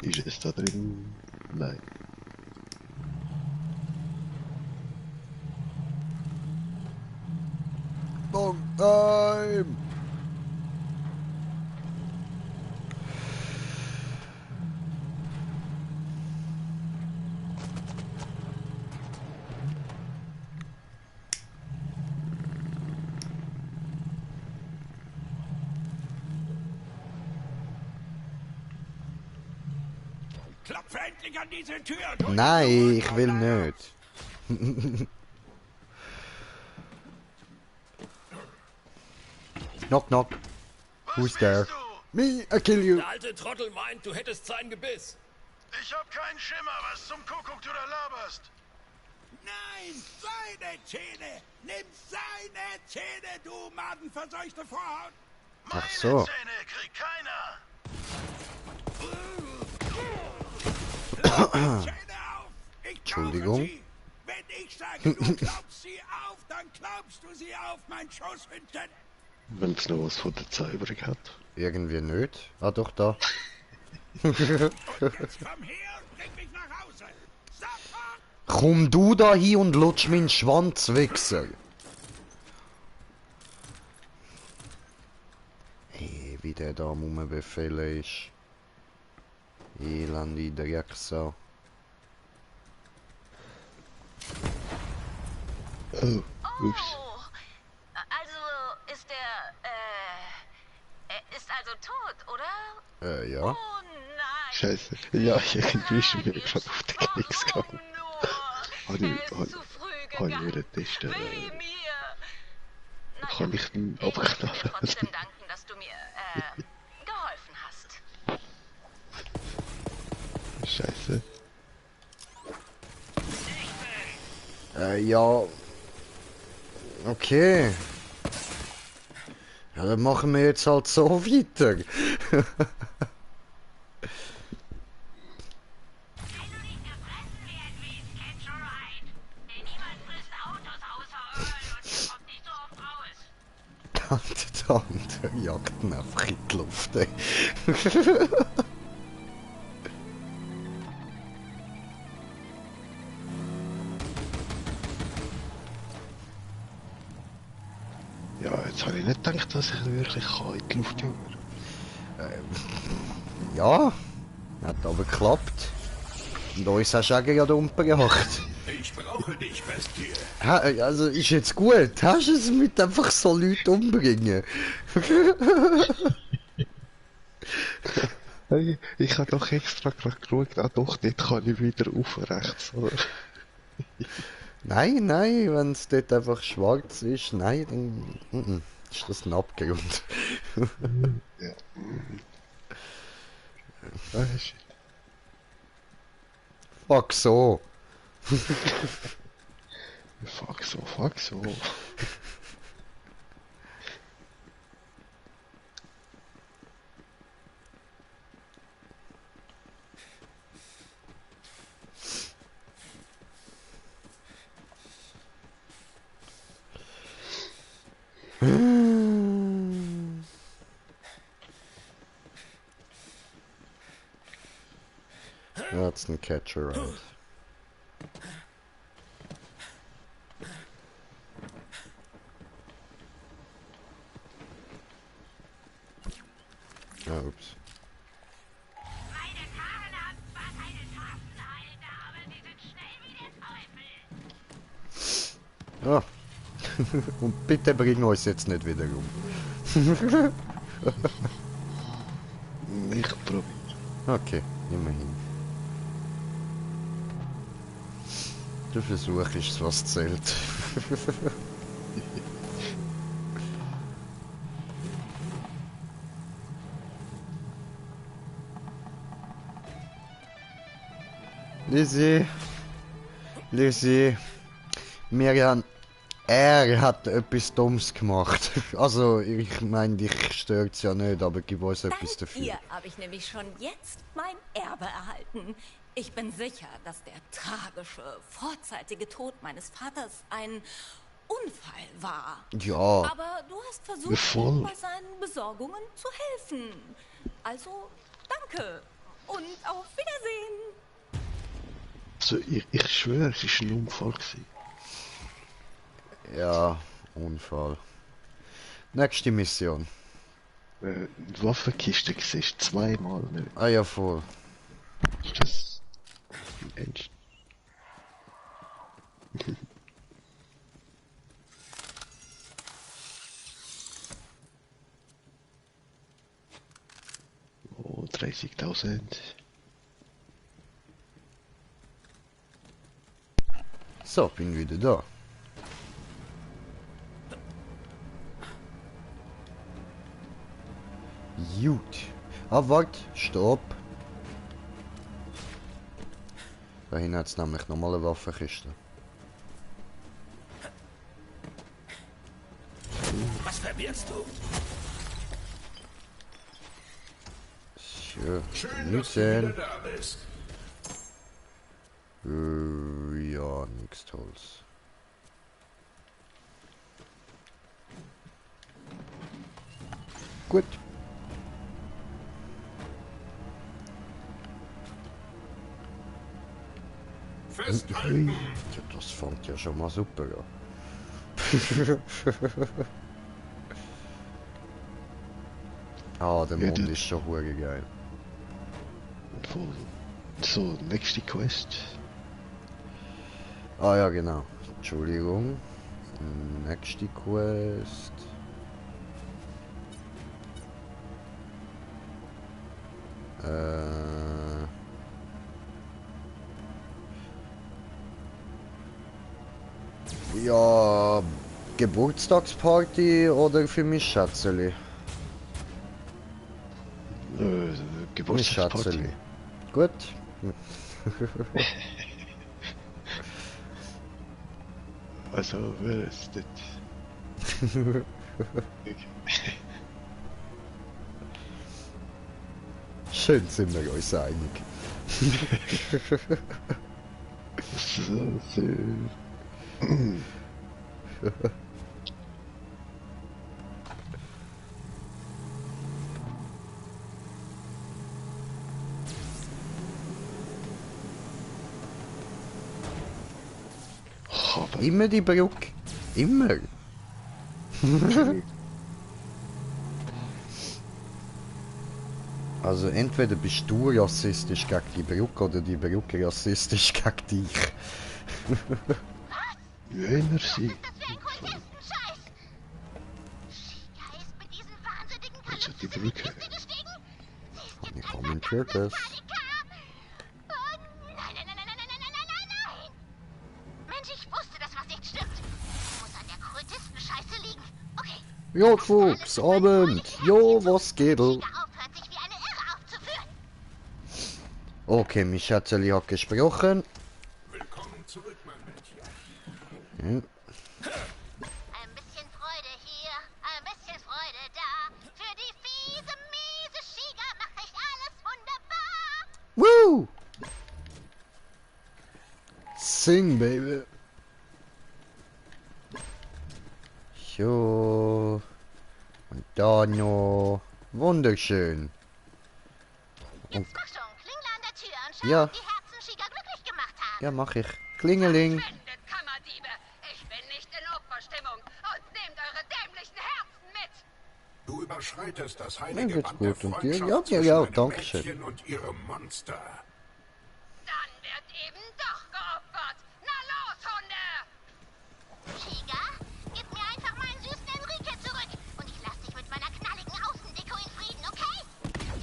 Ist es da drin? Nein. Long time! Klopfe endlich an diese Tür. und hol Nein, die ich will Hurensohn nicht. Knock, knock. Who's there? Me, I kill you. Der alte Trottel meint, du hättest sein Gebiss. Ich hab keinen Schimmer, was zum Kuckuck du da laberst. Nein, seine Zähne. Nimm seine Zähne, du madenverseuchte Vorhaut. Ach so. Zähne kriegt keiner. Zähne auf. Ich Entschuldigung. taufe sie. Wenn ich sage, du klappst sie auf, dann klappst du sie auf, mein Schusshündchen. Wenn es noch was von der Zauberung hat. Irgendwie nicht. Ah, doch, da. Und jetzt komm her und bring mich nach Hause. Sofort. Komm du da hin und lutsch meinen Schwanz, Wichser. Hey, wie der da am Rumbefehlen ist. Elende Drecksau. Oh, ups. Oh, also ist er ist also tot, oder? Ja. Oh nein. Scheiße. Ja, irgendwie ist mir gerade auf den Knicks Oh, gegangen. nur. Habe Er ich, ist zu früh habe ich gegangen. wieder testen. Weh mir. Na Kann ja, ich den ich will dir abknallen? trotzdem danken, dass du mir geholfen hast. Scheiße. Ja. Okay. Ja, dann machen wir jetzt halt so weiter. Der andere jagt ihn einfach in die Luft. Ey. Ja, jetzt habe ich nicht gedacht, dass ich wirklich kann in die Luft jagen. Ja, hat aber geklappt. Und uns hast du auch gerade umgebracht. Ich brauche dich, Bestie. Also ist jetzt gut. Hast du es mit einfach so Leuten umbringen? Hey, ich habe doch extra gerade geschaut, ah doch, dort kann ich wieder auf rechts, oder? Nein, wenn es dort einfach schwarz ist, nein, dann ist das ein Abgrund. Ja. Ah, shit. Fuck so. Fuck so, fuck so. That's ein Catcher, right? Oops. Meine Karren haben zwar keine Straßenhalter, aber sie sind schnell wie der Teufel. Ah. Und bitte bring uns jetzt nicht wieder um. Ich probiere. Okay, immerhin. Der Versuch ist, was zählt. Lizzie, Miriam, er hat etwas Dummes gemacht. Also, ich meine, dich stört's ja nicht, aber gib uns etwas Dank dafür. ihr habe ich nämlich schon jetzt mein Erbe erhalten. Ich bin sicher, dass der tragische, vorzeitige Tod meines Vaters ein Unfall war. Ja, Aber du hast versucht, Voll. ihm bei seinen Besorgungen zu helfen. Also, danke und auf Wiedersehen. Also, ich schwöre, es war ein Unfall gewesen. ja, Unfall. Nächste Mission. Die Waffenkiste siehst du zweimal nicht. Ah ja, voll. Ist das... Mensch. Oh, 30.000. So, bin wieder da. Gut. Ah, warte, stopp. Da hinten hat es nämlich nochmal eine Waffenkiste. Was verbirgst du? So, Schön, nichts dass du wieder sehen. da bist. Ja, nichts Tolles. Gut. Festhalten. Ja, das fängt ja schon mal super an. Ah, der Ja, Mond das- ist schon hure geil. Voll. So, nächste Quest. Ah ja, genau. Entschuldigung. Nächste Quest. Ja, Geburtstagsparty oder für mich Schätzeli? Mich Geburtstagsparty. Schätzeli. Gut. Also, wer ist das? Schön sind wir uns einig. So schön. Aber Immer die Brücke. Immer. Also entweder bist du rassistisch gegen die Brücke oder die Brücke rassistisch gegen dich. Wenn er sie. Das für ein Kultistenscheiß! Chica ist mit diesen wahnsinnigen Also die Kalypsen in die Brücke. Kiste gestiegen. Sie ist Ich jetzt ein kommentiere verdammter das. Paniker. Oh nein, nein, nein, nein, nein, nein, nein, nein, nein, nein! Mensch, ich wusste, dass was nicht stimmt. Muss an der Kultistenscheiße liegen. Okay. Jo, Fuchs, Abend. Jo, was geht? Chica aufhört, sich wie eine Irre aufzuführen. Okay, mein Schätzeli hat gesprochen. Willkommen zurück, mein Mädchen. Hm. Ein bisschen Freude hier, ein bisschen Freude da. Für die fiese, miese Chica mache ich alles wunderbar. Woo! Sing, baby. So. Und da noch. Wunderschön. Jetzt mach schon, Klingel an der Tür und schau, Ja. ob die Herzen Chica glücklich gemacht haben. Ja, mach ich. Klingeling. Verschwendet, Kammerdiebe! Ich bin nicht in Opferstimmung und nehmt eure dämlichen Herzen mit! Du überschreitest das Mir heilige geht's Band der gut. Und dir? Freundschaft Ja, ja, zwischen ja, einem danke schön. Mädchen und ihrem Monster. Dann wird eben doch geopfert! Na los, Hunde! Chica, gib mir einfach meinen süßen Enrique zurück und ich lass dich mit meiner knalligen Außendeko in Frieden, okay?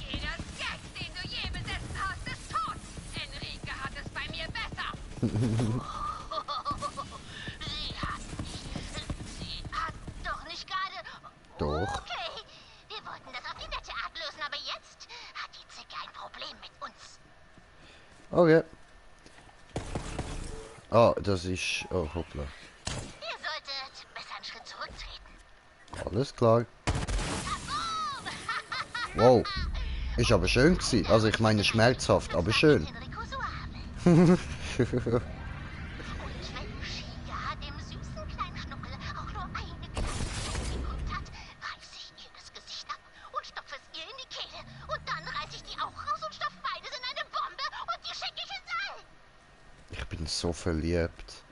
Jeder Sketch, den du je besessen hast, ist tot! Enrique hat es bei mir besser! Sie hat doch nicht gerade... Doch. Okay, wir wollten das auf die nette Art lösen, aber jetzt hat die Zicke ein Problem mit uns. Okay. Ah, das ist... Oh, hoppla. Ihr solltet besser einen Schritt zurücktreten. Alles klar. Wow. Ist aber schön gewesen. Also ich meine schmerzhaft, aber schön. Enrico Suave. Und wenn Chica dem süßen kleinen Schnuckel auch nur eine kleine Chance geguckt hat, reiß ich ihr das Gesicht ab und stopfe es ihr in die Kehle. Und dann reiß ich die auch raus und stopfe beides in eine Bombe und die schicke ich ins All. Ich bin so verliebt.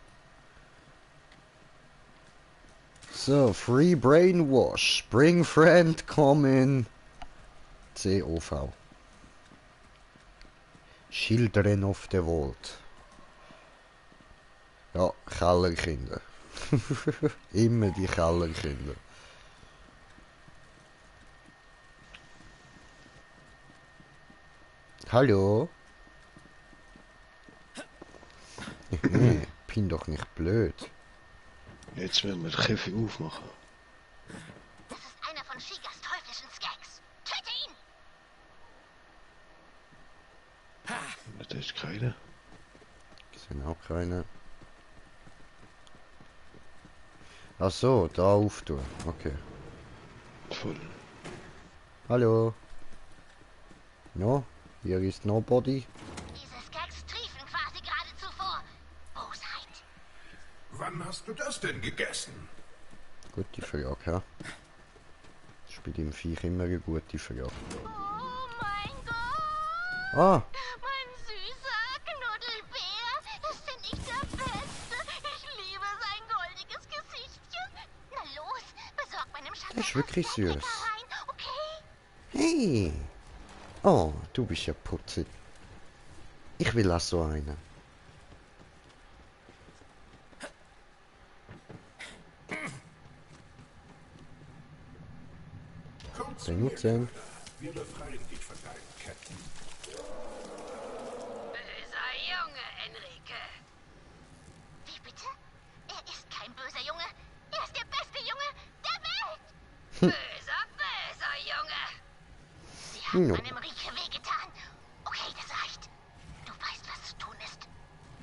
So, Free Brainwash. Bring Friend, come in. COV. Children of the World. Ja, Kellerkinder. Immer die Kellerkinder. Hallo? Nee, bin doch nicht blöd. Jetzt werden wir den Käfig aufmachen. Das ist einer von Chicas teuflischen Skanks. Töte ihn! Das ist keiner. Sind auch keine. Ach so, da auftun. Okay. Voll. Hallo. No, hier ist nobody. Diese Skanks triefen quasi geradezu vor Bosheit. Wann hast du das denn gegessen? Gute Frage, ja. Spielt im Viech immer eine gute Frage. Oh mein Gott! Ah, Mein süßer Knuddelbär ist denn nicht der Beste? Ich liebe sein goldiges Gesichtchen. Na los, besorg meinem Schatz Das ist wirklich etwas süß. Leckereien, okay? hey. Oh, du bist ja putzig. Ich will auch so einen. Komm zu mir, Benutzen. wir befreien dich von deinen Ketten. Böser Junge, Enrique! Wie bitte? Er ist kein böser Junge. Er ist der beste Junge der Welt. Böser, böser Junge! Sie haben Ja. meinem Enrique wehgetan. Okay, das reicht. Du weißt, was zu tun ist.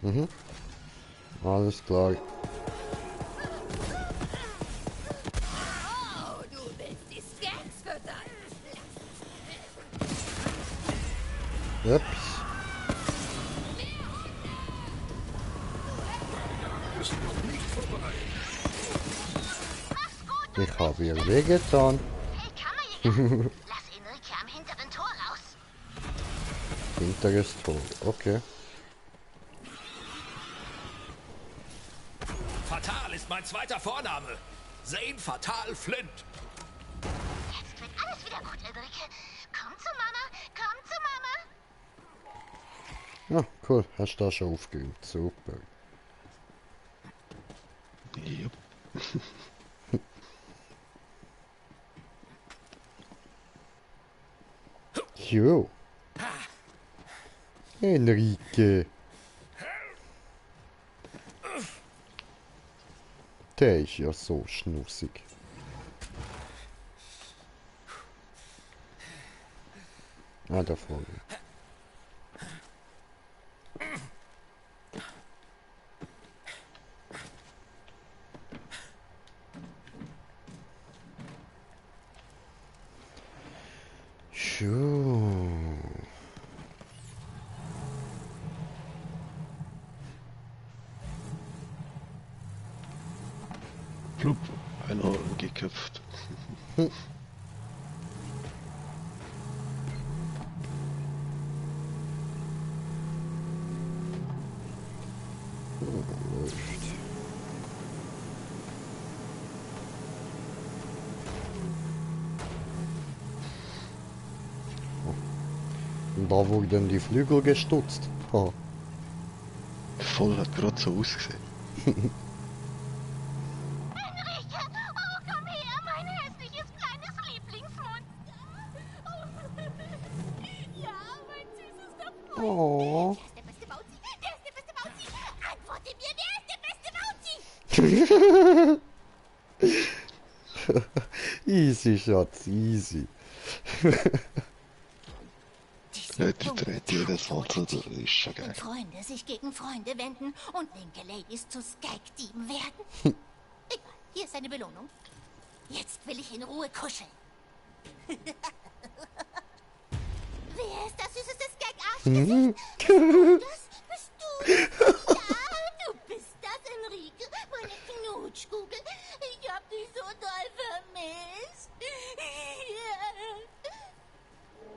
Mhm. Alles klar. Oh, du willst die Skanks füttern. Ups. Ist noch nicht vorbei. Mach's gut, Ich habe ihr wehgetan. hey Kammerjäger. Lass Enrique am hinteren Tor raus. Hinteres Tor. Okay. Fatal ist mein zweiter Vorname. Zane Fatal Flint. Jetzt wird alles wieder gut, Enrique. Komm zu Mama, komm zu Mama. Ja, cool. Hast du da schon aufgeübt. Super. Jupp. Jo. Enrique. Der ist ja so schnussig. Ah, da vorne. Schon. Plupp, einer geköpft. Und da wurden die Flügel gestutzt. Ha. Voll hat gerade so ausgesehen. Enrique, oh komm her, mein hässliches kleines Lieblingsmonster. Ja, mein süßester Freund. Oh. Der ist der beste Bauzi, der ist der beste Bauzi. Antworte mir, der ist der beste Bauzi. Easy, Schatz, easy. Ja, die dreht jedes Mal so, das ist schon geil. Wenn Freunde sich gegen Freunde wenden und linke Ladies zu Skag-Dieben werden. Egal, hier ist eine Belohnung. Jetzt will ich in Ruhe kuscheln. Wer ist das süßeste Skag-Arschgesicht? Das bist du. Ja, du bist das, Enrique. Meine Knutschkugel. Ich hab dich so doll vermisst.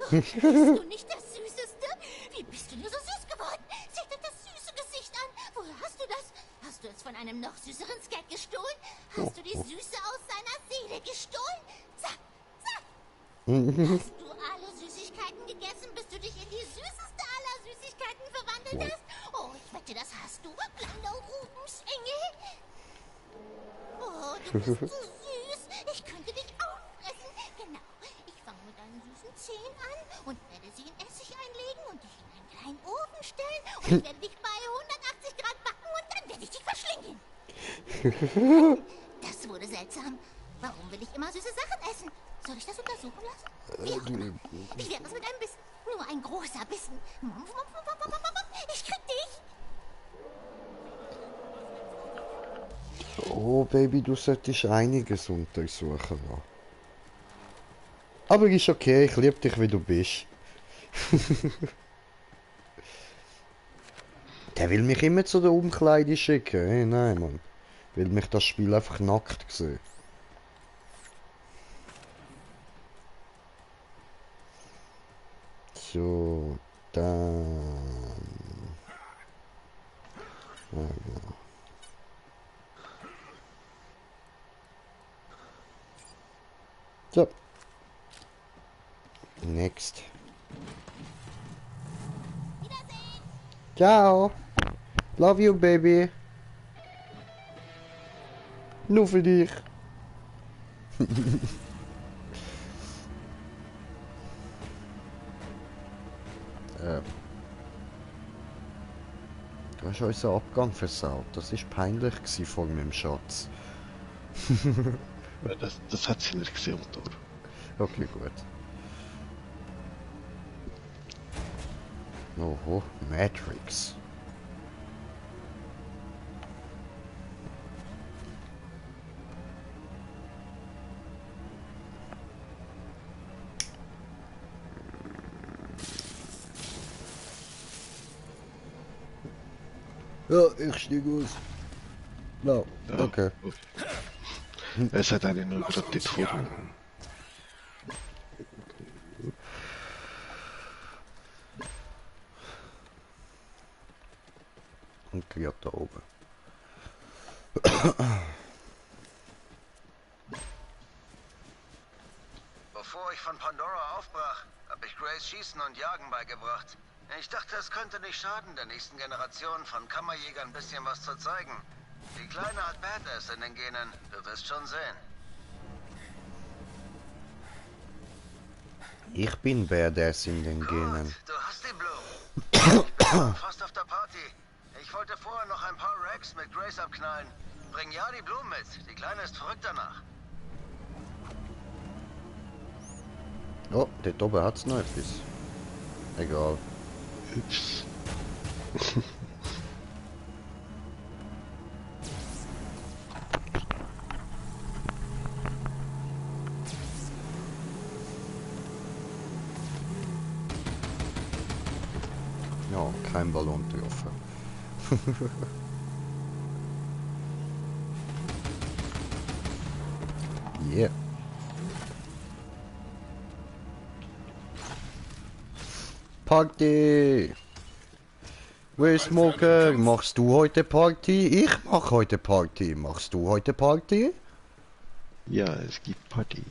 Bist du nicht das Süßeste? Wie bist du nur so süß geworden? Sieh dir das süße Gesicht an. Woher hast du das? Hast du es von einem noch süßeren Skag gestohlen? Hast du die Süße aus seiner Seele gestohlen? Sag, sag. Hast du alle Süßigkeiten gegessen, bis du dich in die süßeste aller Süßigkeiten verwandelt hast? Oh, ich wette, das hast du. Kleiner Rubensengel. Oh, du bist so süß. Ich könnte dich auffressen. Genau. Ich fange mit deinen süßen Zähnen an und werde sie in Essig einlegen und dich in einen kleinen Ofen stellen. Und ich werde dich bei 180 Grad backen und dann werde ich dich verschlingen. Das wurde seltsam. Warum will ich immer süße Sachen essen? Soll ich das untersuchen lassen? Wie auch immer. Wie wäre es mit einem Bissen? Nur ein großer Bissen. Ich krieg dich. Oh, Baby, du solltest einiges untersuchen lassen. Aber ist okay, ich liebe dich, wie du bist. Der will mich immer zu der Umkleide schicken. Hey, nein, Mann. Will mich das Spiel einfach nackt sehen. So, dann... Also. So. Next. Ciao. Love you, baby. Nur für dich. Du hast unseren Abgang versaut. Das war peinlich vor meinem Schatz. Das hat sie nicht gesehen, Tor. Okay, gut. Oho, Matrix. Ja, ich steige aus. No, Ja, okay. Es hat einen nur gerade dort vorne. Und gerade da oben. ich von Pandora aufbrach, habe ich Grace Schießen und Jagen beigebracht. Ich dachte, es könnte nicht schaden, der nächsten Generation von Kammerjägern ein bisschen was zu zeigen. Die Kleine hat Badass in den Genen, du wirst schon sehen. Ich bin Badass in den Genen. Gut, du hast die Blumen. Ich bin schon fast auf der Party. Ich wollte vorher noch ein paar Racks mit Grace abknallen. Bring ja die Blumen mit, die Kleine ist verrückt danach. Oh, dort oben hat's noch etwas. Egal. Ups. Ja, kein Ballon getroffen. Yeah. Party! Will Smoker, machst du heute Party? Ich mach heute Party. Machst du heute Party? Ja, es gibt Party.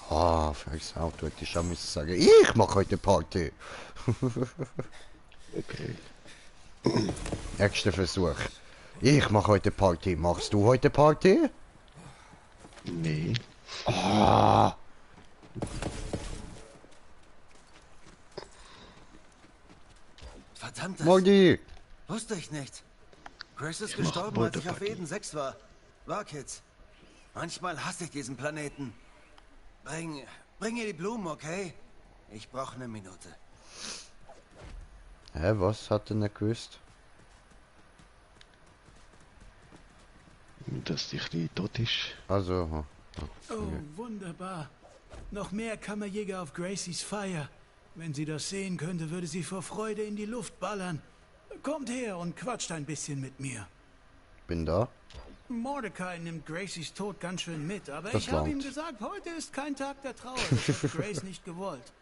Ah, fürs Auto hätte ich schon müssen sagen. Ich mach heute Party. Okay. Nächster Versuch. Ich mach heute Party. Machst du heute Party? Nee. Ah. Verdammt, Mordi! wusste ich nicht. Grace ist Ich gestorben, mach als ich auf Party. Eden 6 war. Kids. Manchmal hasse ich diesen Planeten. Bring ihr die Blumen, okay? Ich brauche eine Minute. Hä, was hat er nicht gewusst? Dass die Kleine tot ist. Also, hm. Oh, wunderbar. Noch mehr Kammerjäger auf Gracies Feier. Wenn sie das sehen könnte, würde sie vor Freude in die Luft ballern. Kommt her und quatscht ein bisschen mit mir. Bin da. Mordecai nimmt Gracies Tod ganz schön mit, aber Das ich habe langt. ihm gesagt, heute ist kein Tag der Trauer. Das hat Grace nicht gewollt.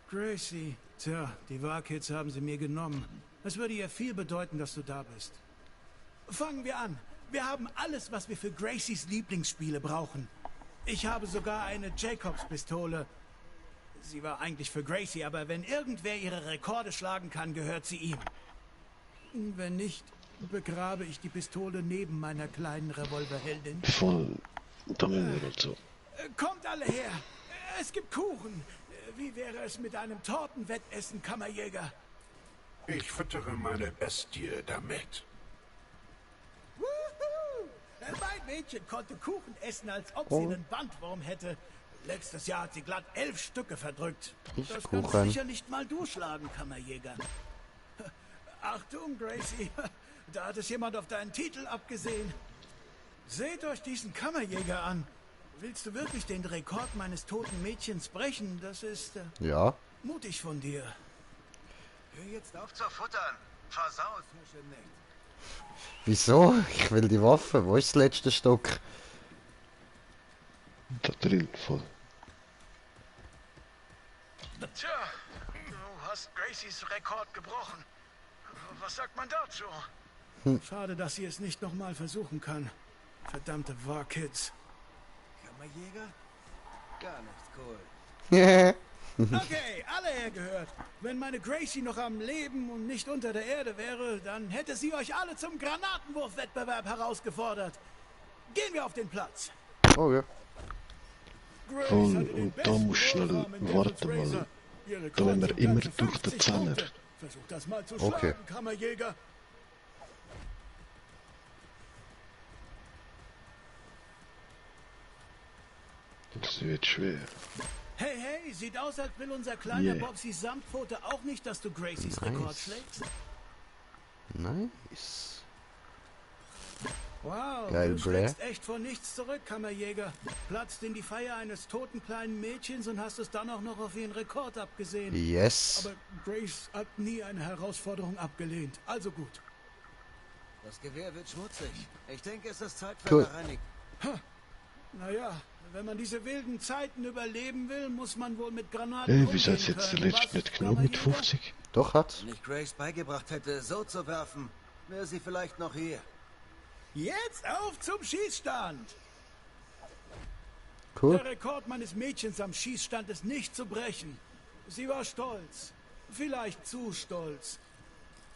Gracie, tja, die War-Kids haben sie mir genommen. Es würde ihr viel bedeuten, dass du da bist. Fangen wir an. Wir haben alles, was wir für Gracies Lieblingsspiele brauchen. Ich habe sogar eine Jacobs-Pistole. Sie war eigentlich für Gracie, aber wenn irgendwer ihre Rekorde schlagen kann, gehört sie ihm. Wenn nicht, begrabe ich die Pistole neben meiner kleinen Revolverheldin. Voll. Da müssen wir noch so. Kommt alle her! Es gibt Kuchen! Wie wäre es mit einem Tortenwettessen, Kammerjäger? Ich füttere meine Bestie damit. Wuhu! Mein Mädchen konnte Kuchen essen, als ob sie Oh. einen Bandwurm hätte. Letztes Jahr hat sie glatt 11 Stücke verdrückt. Ich Das kannst du Kuchen. sicher nicht mal durchschlagen, Kammerjäger. Achtung, Gracie. Da hat es jemand auf deinen Titel abgesehen. Seht euch diesen Kammerjäger an. Willst du wirklich den Rekord meines toten Mädchens brechen? Das ist Ja. mutig von dir. Hör jetzt auf zu futtern. Versaut. Wieso? Ich will die Waffe. Wo ist das letzte Stück? Da drin, voll. Tja, du hast Gracies Rekord gebrochen. Was sagt man dazu? Schade, dass sie es nicht nochmal versuchen kann. Verdammte War-Kids. Kammerjäger? Gar nicht cool. Okay, alle hergehört. Wenn meine Gracie noch am Leben und nicht unter der Erde wäre, dann hätte sie euch alle zum Granatenwurfwettbewerb herausgefordert. Gehen wir auf den Platz. Oh ja. Grace Voll, hatte den und da besten musst du schnell Wurfarm in warten, Devil's weil Razor. Ihr Rekord da wollen wir sind immer ganze durch den 50 Zehner. Punkte. Versuch das mal zu Okay. schlagen, Kammerjäger. Das wird schwer. Hey, hey, sieht aus, als will unser kleiner Yeah. Bobsy Samtpfote auch nicht, dass du Gracies Nice. Rekord schlägst. Nice. Wow, Geil, du Blair. schlägst echt vor nichts zurück, Kammerjäger. Platzt in die Feier eines toten kleinen Mädchens und hast es dann auch noch auf ihren Rekord abgesehen. Yes. Aber Grace hat nie eine Herausforderung abgelehnt. Also gut. Das Gewehr wird schmutzig. Ich denke, es ist Zeit für Cool. eine Reinigung. Naja, wenn man diese wilden Zeiten überleben will, muss man wohl mit Granaten Ey, umgehen wieso hat's jetzt der können. letzte Was, nicht genommen mit Kammerjäger? 50? Doch hat's. Wenn ich Grace beigebracht hätte, so zu werfen, wäre sie vielleicht noch hier. Jetzt auf zum Schießstand! Cool. Der Rekord meines Mädchens am Schießstand ist nicht zu brechen. Sie war stolz. Vielleicht zu stolz.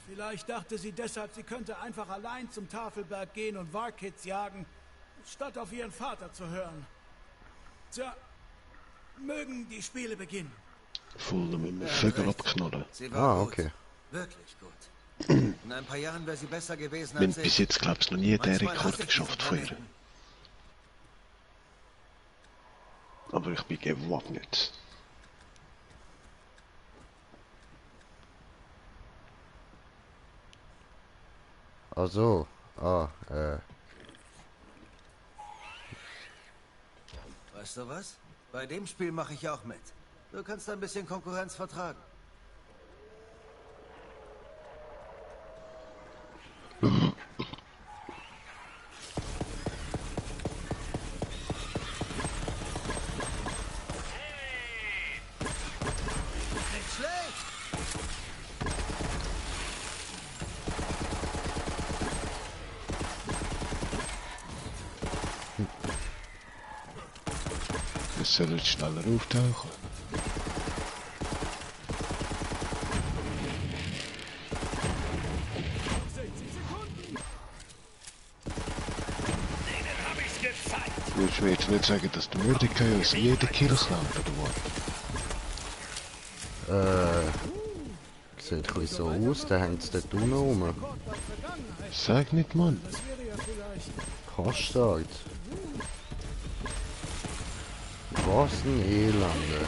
Vielleicht dachte sie deshalb, sie könnte einfach allein zum Tafelberg gehen und Warkids jagen, statt auf ihren Vater zu hören. Tja, mögen die Spiele beginnen. Voll mit dem Vögel abknallen. Sie war gut. Okay. Wirklich gut. In ein paar Jahren wäre sie besser gewesen Wir als haben bis ich. jetzt, glaubst du, noch nie den Manchmal Rekord hasse ich geschafft diesen von ihr. Planeten. Aber ich bin gewappnet. Also, Weißt du was? Bei dem Spiel mache ich auch mit. Du kannst ein bisschen Konkurrenz vertragen. Nicht schlecht! Wir sollen schneller auftauchen. Denen hab ich's gezeigt. Willst du mir jetzt nicht sagen, dass der Mordecai uns jeden Kill klaut, oder was? sieht ein bisschen so aus, der hängt dort unten rum. Sag nicht, Mann. Kostart. Was ein Elende.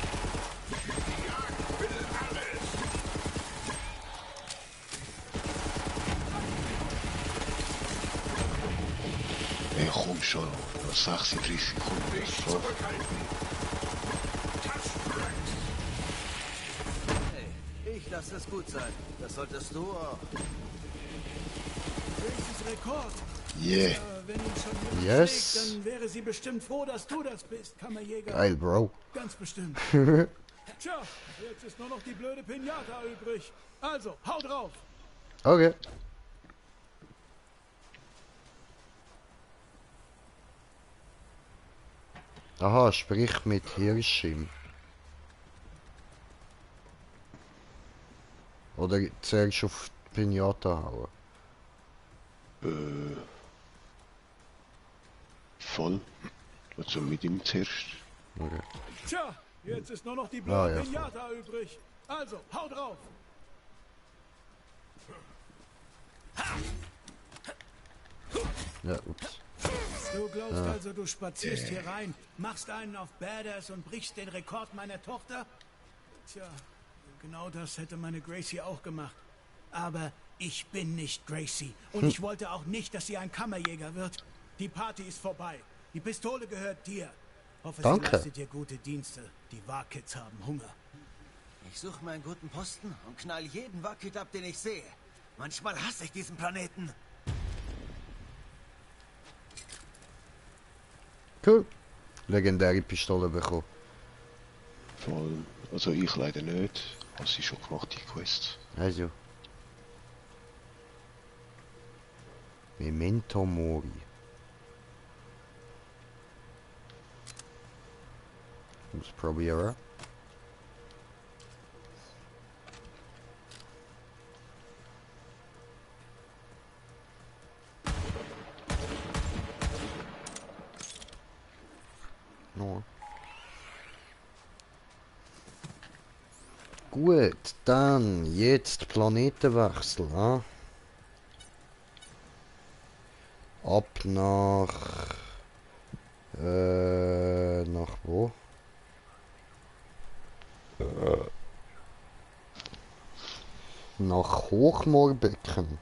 Ey, komm schon. Noch 36 Sekunden. So. Hey, ich lasse es gut sein. Das solltest du auch. Gracie's Rekord. Yeah. Wenn ihn schon jemand Yes. schlägt, dann wäre sie bestimmt froh, dass du das bist, Kammerjäger. Geil, Bro. Ganz bestimmt. Tja, jetzt ist nur noch die blöde Pinata übrig. Also, hau drauf. Okay. Aha, sprich mit Hirschim. Oder zuerst auf die Pinata hauen. Voll. Also mit ihm zuerst. Okay. Tja, jetzt ist nur noch die blöde Ah, ja, Pinata übrig. Also, hau drauf. Ja, ups. Du glaubst also, du spazierst hier rein, machst einen auf Badass und brichst den Rekord meiner Tochter? Tja, genau das hätte meine Gracie auch gemacht. Aber ich bin nicht Gracie. Und ich wollte auch nicht, dass sie ein Kammerjäger wird. Die Party ist vorbei. Die Pistole gehört dir. Hoffe, Danke. sie leistet dir gute Dienste. Die Warkids haben Hunger. Ich suche mir einen guten Posten und knall jeden Warkid ab, den ich sehe. Manchmal hasse ich diesen Planeten. Cool. Legendäre Pistole bekommen. Voll. Also ich leider nicht. Hast sie schon gemacht, die Quest. Also. Memento Mori. Muss probieren. No. Gut, dann jetzt Planetenwechsel. Ha? Ab nach wo? Nach Hochmoorbecken.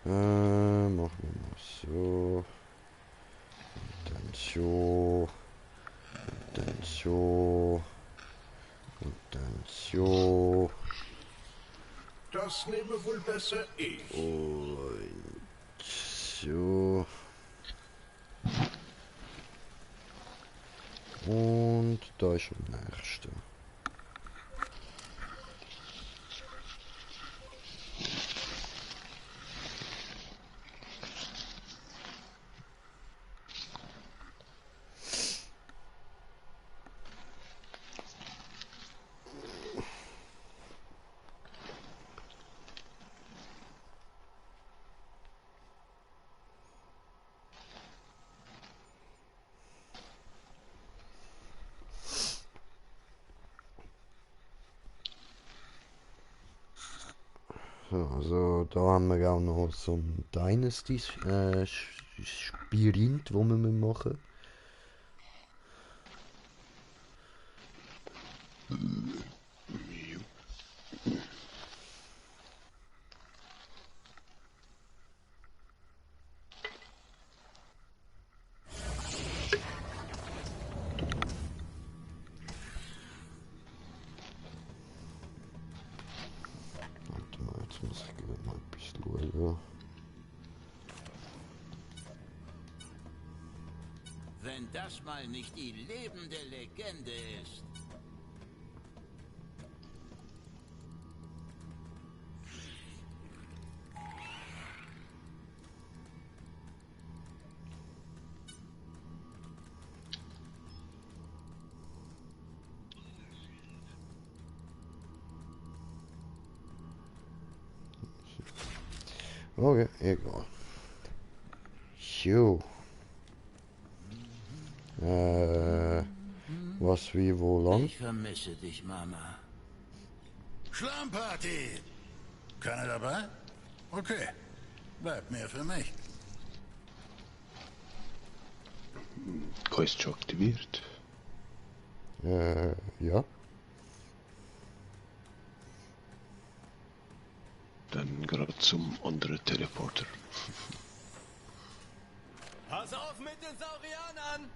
Machen wir mal so. Und dann so. Und dann so. Und dann so. Das nehme wohl besser ich. Und so. Und da ist der nächste. Also da haben wir auch noch so ein Dynasty Spirint, wo wir machen. Warte mal, jetzt muss ich gleich mal ein bisschen schauen. Wenn das mal nicht die lebende Legende ist. Okay, egal. Jo. Was, wie, wo, lang? Ich vermisse dich, Mama. Schlammparty! Keiner dabei? Okay. Bleibt mehr für mich. Quest schon aktiviert. Ja. Dann gerade zum anderen Teleporter. Pass auf mit den Saurianern!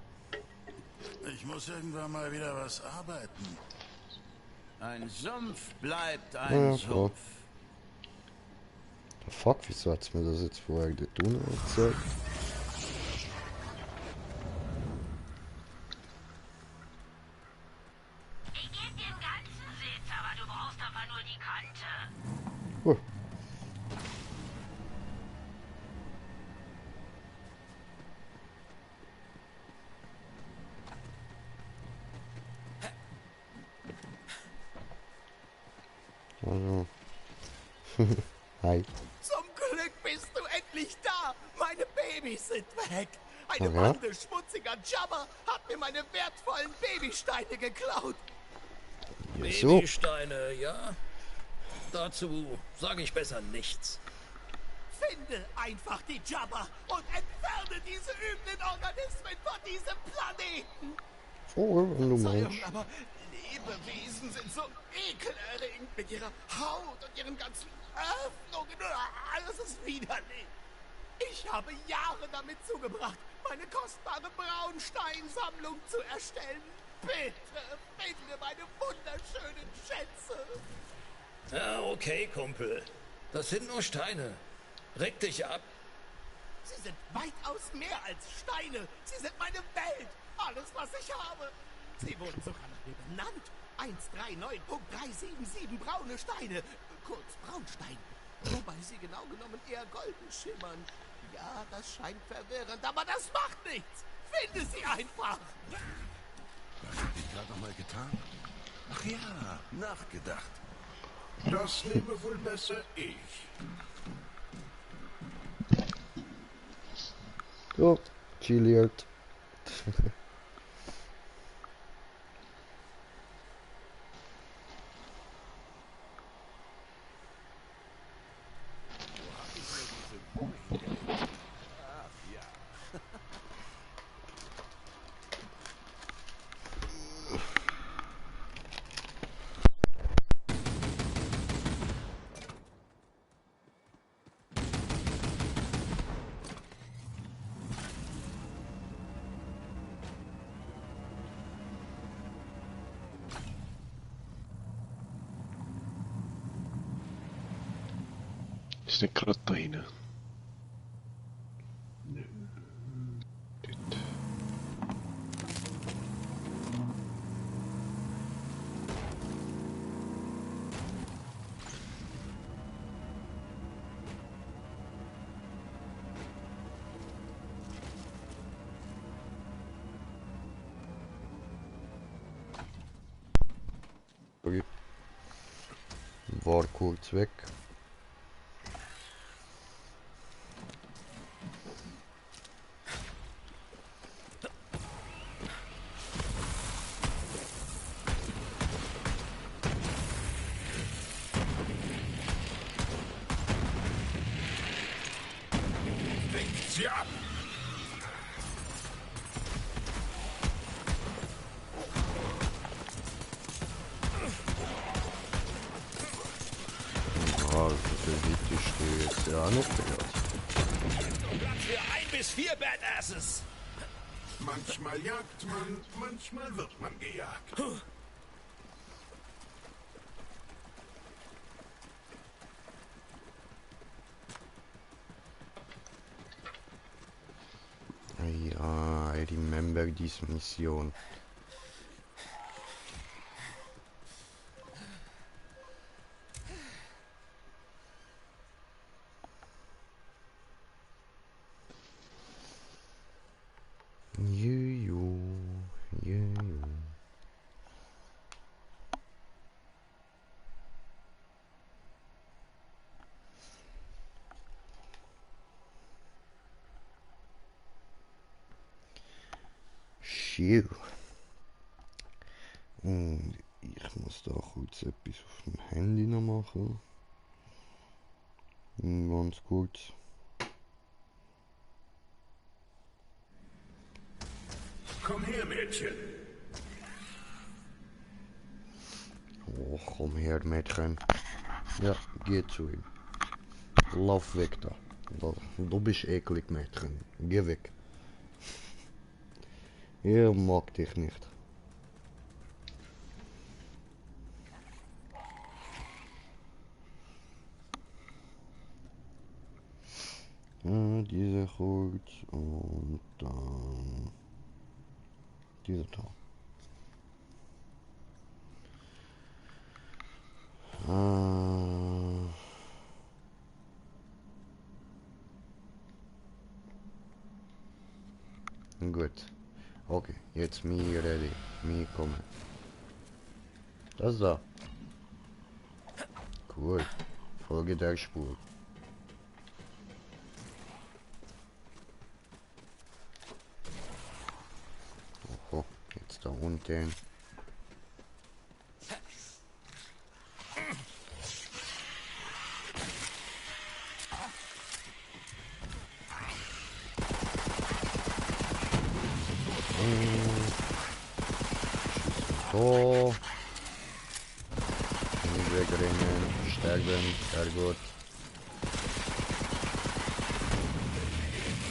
Ich muss irgendwann mal wieder was arbeiten. Ein Sumpf bleibt ein Sumpf. The fuck, wieso hat's mir das jetzt vorher getan erzählt? Ich geb dir den ganzen Sitz, aber du brauchst aber nur die Kante. Also. Hi. Zum Glück bist du endlich da. Meine Babys sind weg. Eine Okay. Bande schmutziger Jabber hat mir meine wertvollen Babysteine geklaut. So. Babysteine, ja? Dazu sage ich besser nichts. Finde einfach die Jabber und entferne diese üblen Organismen von diesem Planeten. Oh, wenn du Verzeihung, meinst. aber Lebewesen sind so ekelerregend mit ihrer Haut und ihren ganzen Öffnungen. Das ist widerlich. Ich habe Jahre damit zugebracht, meine kostbare Braunsteinsammlung zu erstellen. Bitte finde meine wunderschönen Schätze. Ja, okay, Kumpel. Das sind nur Steine. Reg dich ab. Sie sind weitaus mehr als Steine. Sie sind meine Welt. Alles, was ich habe. Sie wurden sogar nach mir benannt. 139.377 braune Steine. Kurz Braunstein. Wobei sie genau genommen eher golden schimmern. Ja, das scheint verwirrend, aber das macht nichts. Finde sie einfach. Was hab ich gerade noch mal getan? Ach ja, nachgedacht. Das nehme wohl besser ich. So, chilliert. Ist nicht gerade da hinten. Okay. War kurz weg. sie ab! Ja, der Hit steht jetzt ja nicht gehört. Platz für 1 bis 4 Badasses. Manchmal jagt man, manchmal wird man gejagt. Ja, I remember diese Mission. Juju, juju. Schiel. Und ich muss da kurz etwas auf dem Handy noch machen. Ganz kurz. Komm her, Mädchen. Oh, komm her, Mädchen. Ja, geh zu ihm. Lauf weg da. Du bist eklig, Mädchen. Geh weg. Er mag dich nicht. Diese gut und dann diese da. Gut. Okay, jetzt me ready. Me kommen. Das da. Cool. Folge der Spur. Oh, jetzt da unten. So. Wegrennen, sterben, sehr gut.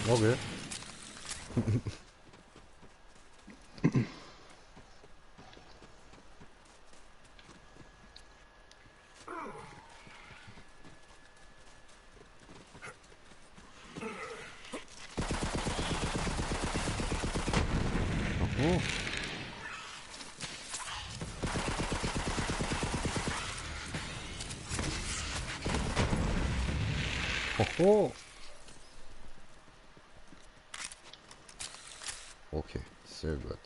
Okay. Oh. Okay, sehr gut.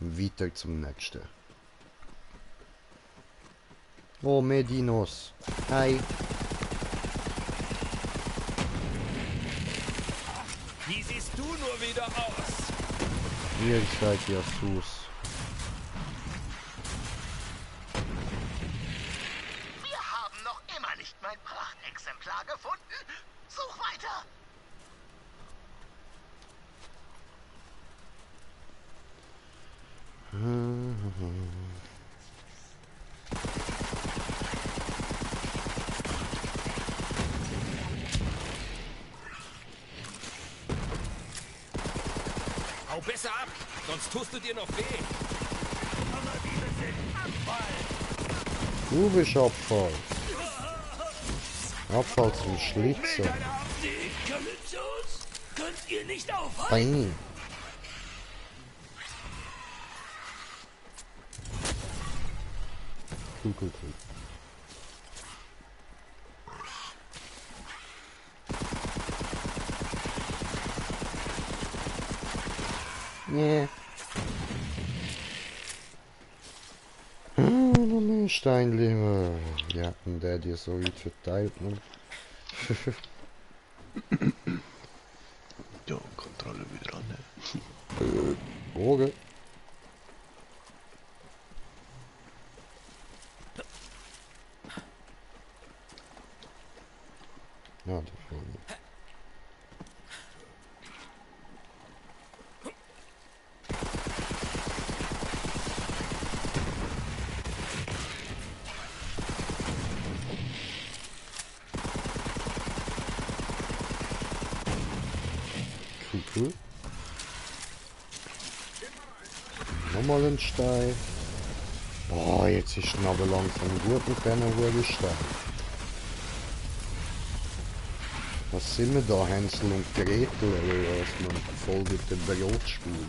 Weiter zum nächsten. Oh, Medinos. Hi. Wie siehst du nur wieder aus? Ihr seid ja Sus. Wir haben noch immer nicht mein Prachtexemplar gefunden. Such weiter. Hau besser ab, sonst tust du dir noch weh. Du bist Abfall. Abfall zum Schlitzen. Könnt ihr nicht aufhalten? Bang. Cool. Yeah. Noch mehr Steinleber. Ja, und der dir so gut verteilt, ne? Ja, Kontrolle wieder an, ne? Okay. Ja, da vorne. cool. Nochmal ein Stein. Boah, jetzt ist es aber langsam gut mit diesen Hurgesteinen. Was sind wir da, Hänsel und Gretel, oder was man voll mit dem Brotspiel?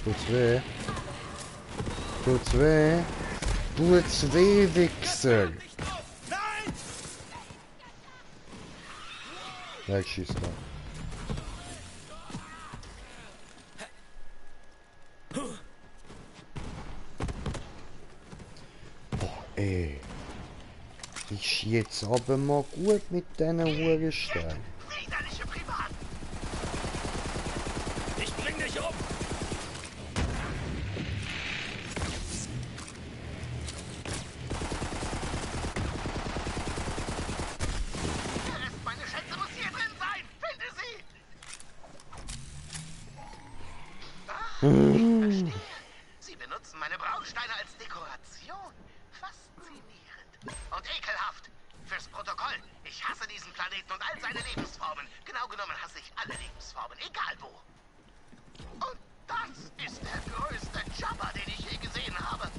Tut's weh? Tut's weh? Tut's weh, Wichser? Ja, schießt da. Boah, ey. Ich jetzt aber mal gut mit diesen Hurensteinen. Ich bring dich um! Meine Schätze muss hier drin sein! Finde sie! Verstehe. Sie benutzen meine Braunsteine als Dekoration. Faszinierend. Und ekelhaft. Fürs Protokoll. Ich hasse diesen Planeten und all seine Lebensformen. Genau genommen hasse ich alle Lebensformen, egal wo. Und das ist der größte Jabba, den ich je gesehen habe.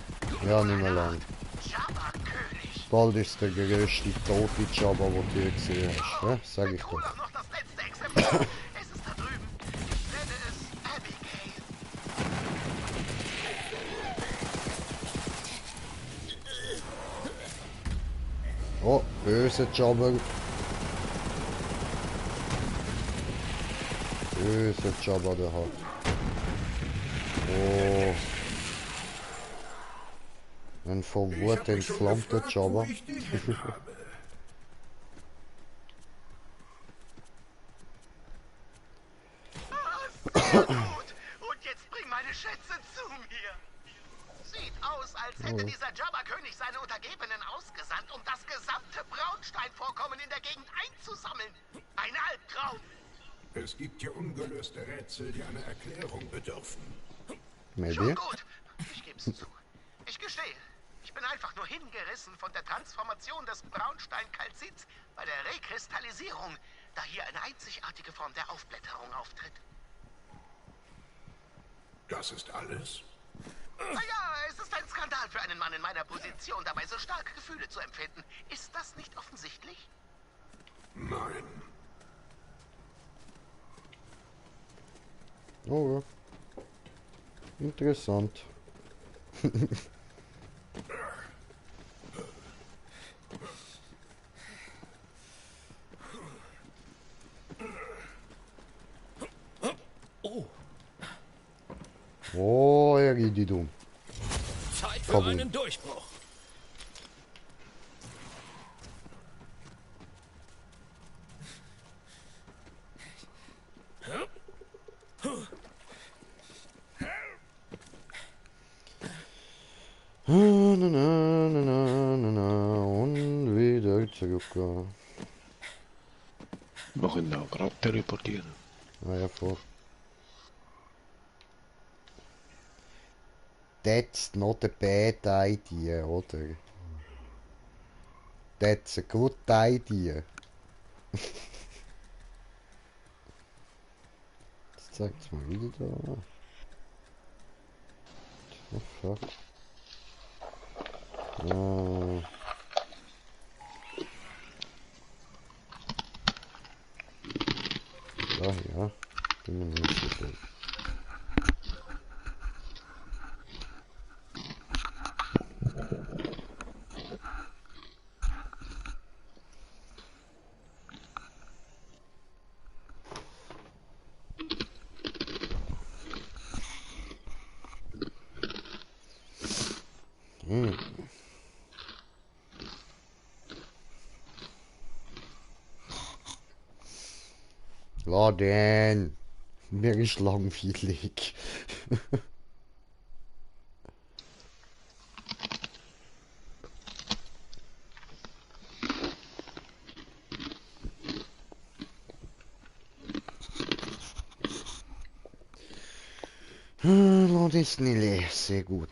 Ja, nicht mehr lang. Jabba-König. Bald ist der größte tote Jabba, den du je gesehen hast, ne? Sag ich doch. Noch das letzte Exemplar. Es ist da drüben. Ich nenne es Abigail. Oh, böse Jabba. Böse Jabba, der hat. Oh. Ein vor Wut entflammter Jabba. Und jetzt bring meine Schätze zu mir. Sieht aus, als hätte dieser Jabba-König seine Untergebenen ausgesandt, um das gesamte Braunsteinvorkommen in der Gegend einzusammeln. Ein Albtraum. Es gibt hier ungelöste Rätsel, die einer Erklärung bedürfen. Schon gut. Ich geb's zu. Ich gestehe, ich bin einfach nur hingerissen von der Transformation des Braunsteinkalzits bei der Rekristallisierung, da hier eine einzigartige Form der Aufblätterung auftritt. Das ist alles? Naja, es ist ein Skandal für einen Mann in meiner Position, dabei so starke Gefühle zu empfinden. Ist das nicht offensichtlich? Nein. Oh ja. Interessant. Oh, er geht die dumm. Zeit für Kabum. einen Durchbruch. Na, na, na, na, na, na, und wieder zurück. Noch in der gerade teleportieren. Ah ja, voll. That's not a bad idea, oder? That's a good idea. Das zeigt's mal wieder da. Oh fuck. Ja, bin mir nicht sicher. Laden. Mir ist langweilig. Und ist Nile, sehr gut.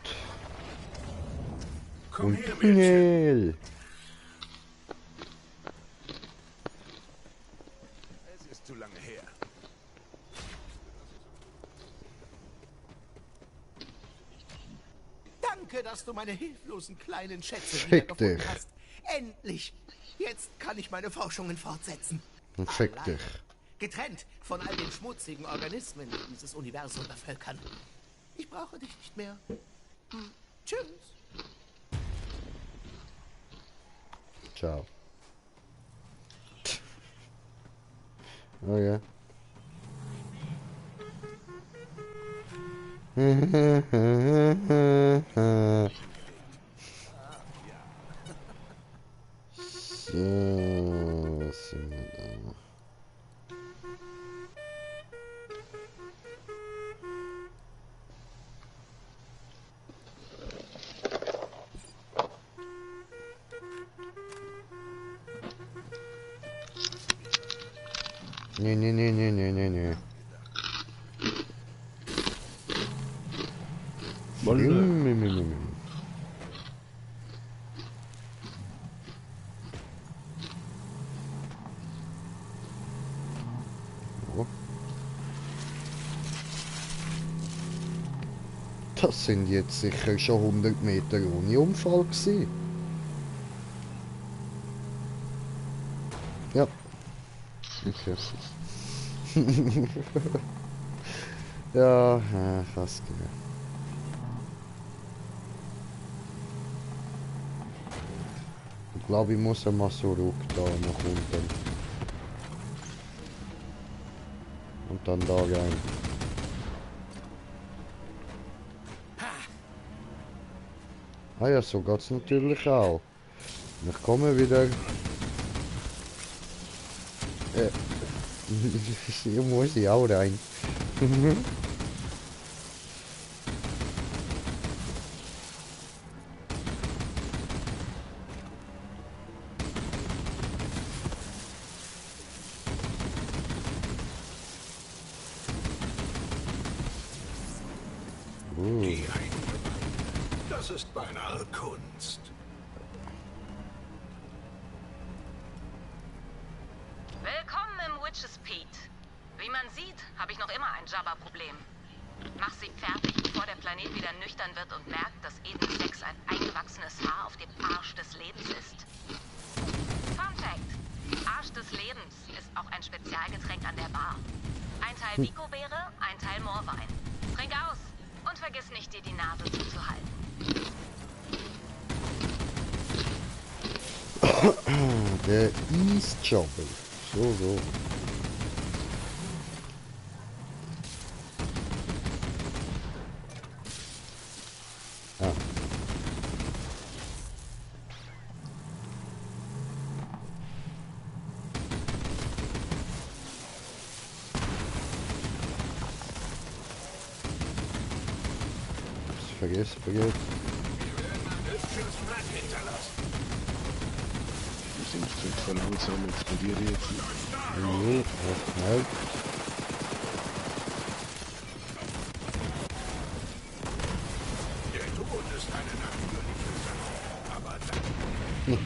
Und schnell. Es ist zu lange her. Danke, dass du meine hilflosen kleinen Schätze Fick wiedergefunden dich. hast. Endlich! Jetzt kann ich meine Forschungen fortsetzen. Fick Allein. dich. Getrennt von all den schmutzigen Organismen, die dieses Universum bevölkern. Ich brauche dich nicht mehr. Tschüss. Ciao. Oh ja. So, sind wir da. Nee. Oh. Das sind jetzt sicher schon 100 Meter ohne Unfall gewesen. Ja. Okay. Ja, fast genau. Ich glaube, ich muss einmal zurück da nach unten. Und dann da rein. Ah ja, so geht's natürlich auch. Ich komme wieder. Hier muss ich auch rein. Das ist beinahe Kunst. Willkommen im Witch's Peak. Wie man sieht, habe ich noch immer ein Jabba-Problem. Mach sie fertig, bevor der Planet wieder nüchtern wird und merkt, dass Eden 6 ein eingewachsenes Haar auf dem Arsch des Lebens ist. Fun Fact: Arsch des Lebens ist auch ein Spezialgetränk an der Bar. Ein Teil Vico-Beere, ein Teil Moorwein. Trink aus und vergiss nicht, dir die Nase zuzuhalten. Der Eastjobber. So. Ah. Vergiss. Die sind so langsam, explodiert jetzt. Nee, schnell. Der Tod ist eine natürliche Sache, aber dann...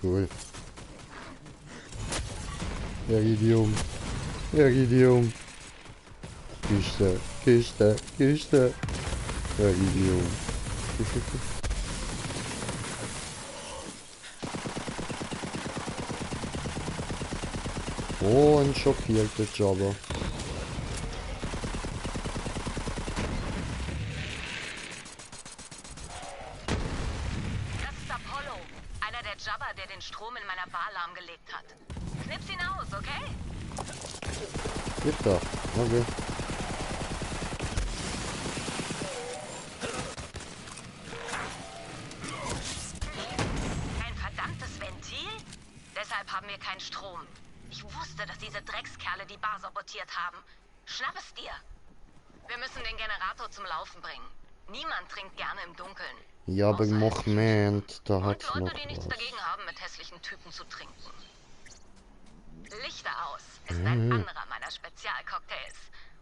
Cool. Iridium. Kiste. Iridium. Oh, ein schockierter Jabba. Das ist Apollo, einer der Jabba, der den Strom in meiner Bar lahmgelegt hat. Knips ihn aus, okay? Geht da. Okay. Ein verdammtes Ventil? Deshalb haben wir keinen Strom. Ich wusste, dass diese Dreckskerle die Bar sabotiert haben. Schnapp es dir. Wir müssen den Generator zum Laufen bringen. Niemand trinkt gerne im Dunkeln. Ja, aber Moment, da hat's noch Die nichts was. dagegen haben, mit hässlichen Typen zu trinken. Lichter aus ist ein anderer meiner Spezialcocktails.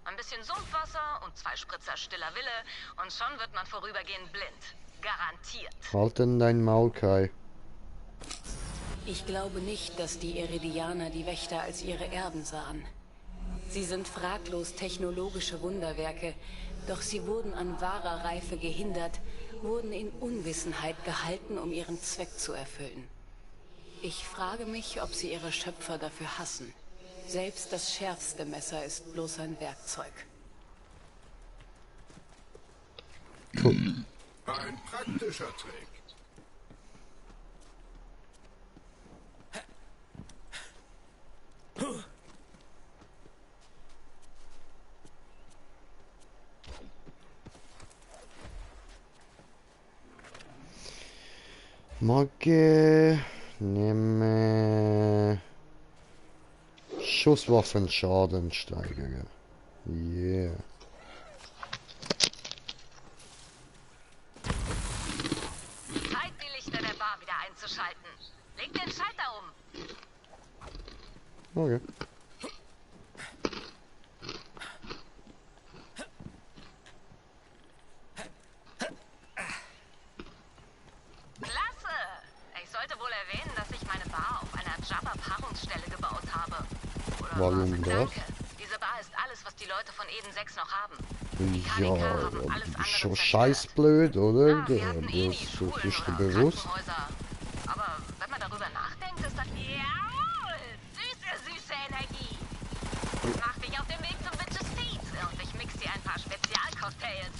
Ein bisschen Sumpfwasser und 2 Spritzer stiller Wille und schon wird man vorübergehend blind. Garantiert. Halt denn dein Maul, Kai. Ich glaube nicht, dass die Iridianer die Wächter als ihre Erben sahen. Sie sind fraglos technologische Wunderwerke, doch sie wurden an wahrer Reife gehindert, wurden in Unwissenheit gehalten, um ihren Zweck zu erfüllen. Ich frage mich, ob sie ihre Schöpfer dafür hassen. Selbst das schärfste Messer ist bloß ein Werkzeug. Ein praktischer Trick. Magge, nehme Schusswaffenschaden steigern. Yeah. Zeit, die Lichter der Bar wieder einzuschalten. Leg den Schalter um. Okay. Klasse! Ich sollte wohl erwähnen, dass ich meine Bar auf einer Jabba-Paarungsstelle gebaut habe. Oder Warum was? das? Danke. Diese Bar ist alles, was die Leute von Eden 6 noch haben. Ja, das ist schon scheißblöd, oder? Das ist dir bewusst. Aber wenn man darüber nachdenkt, ist das... Jawohl! Süße Energie! Mach dich auf den Weg zum Witches Peak und ich mix dir ein paar Spezialcocktails.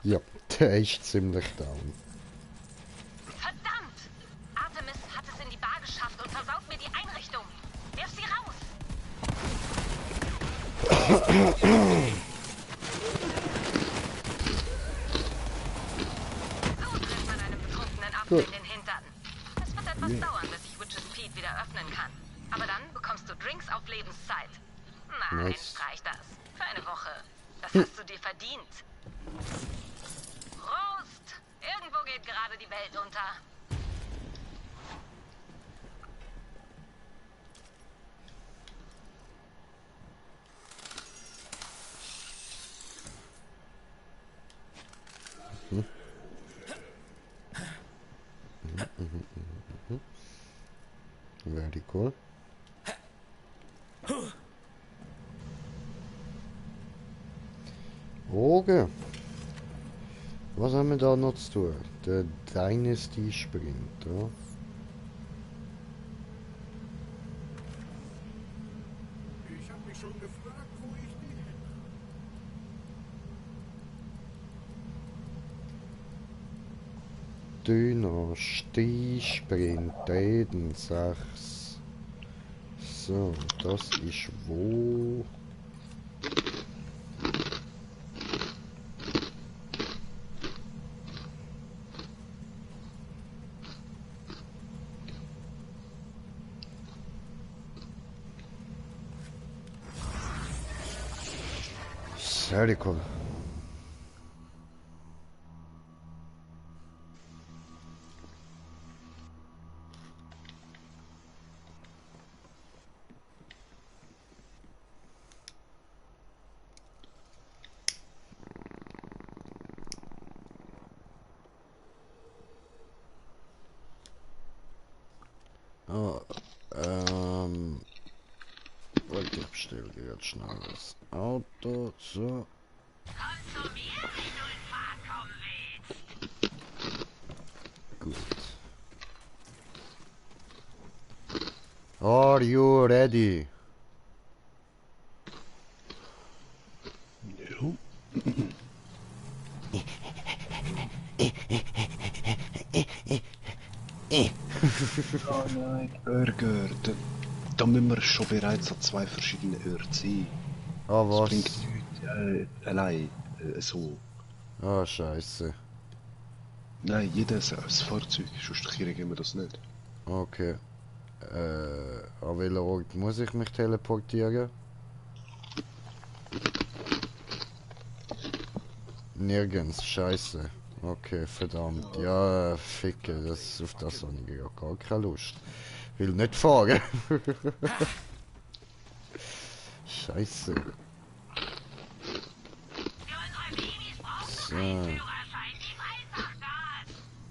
Ja, der ist ziemlich down. Verdammt! Artemis hat es in die Bar geschafft und versaut mir die Einrichtung. Wirf sie raus! So trifft man einem betrunkenen Affen in den Hintern. Es wird etwas dauern, bis ich Witches Peak wieder öffnen kann. Aber dann bekommst du Drinks auf Lebenszeit. Nein, reicht das. Für eine Woche. Das hast du dir verdient. Prost! Irgendwo geht gerade die Welt unter. Very cool. Okay. Was haben wir da noch zu tun? Der Dynasty springt, ja? Ich habe mich schon gefragt, wo ich die Dynastie springt, Eden 6. So, das ist wo? Sehr cool. Oh, warte, ich bestelle jetzt schnell das Auto, so. Gut. Are you ready? No. Oh nein, Burger. Da müssen wir schon bereits an 2 verschiedenen Orten sein. Ah, was? Das bringt nichts allein so. Ah, scheiße. Nein, jedes Fahrzeug, sonst kriegen wir das nicht. Okay. An welcher Ort muss ich mich teleportieren? Nirgends, scheiße. Okay, verdammt. Ja, ficke, auf das habe ich ja gar keine Lust. Will nicht fahren. Scheiße. So.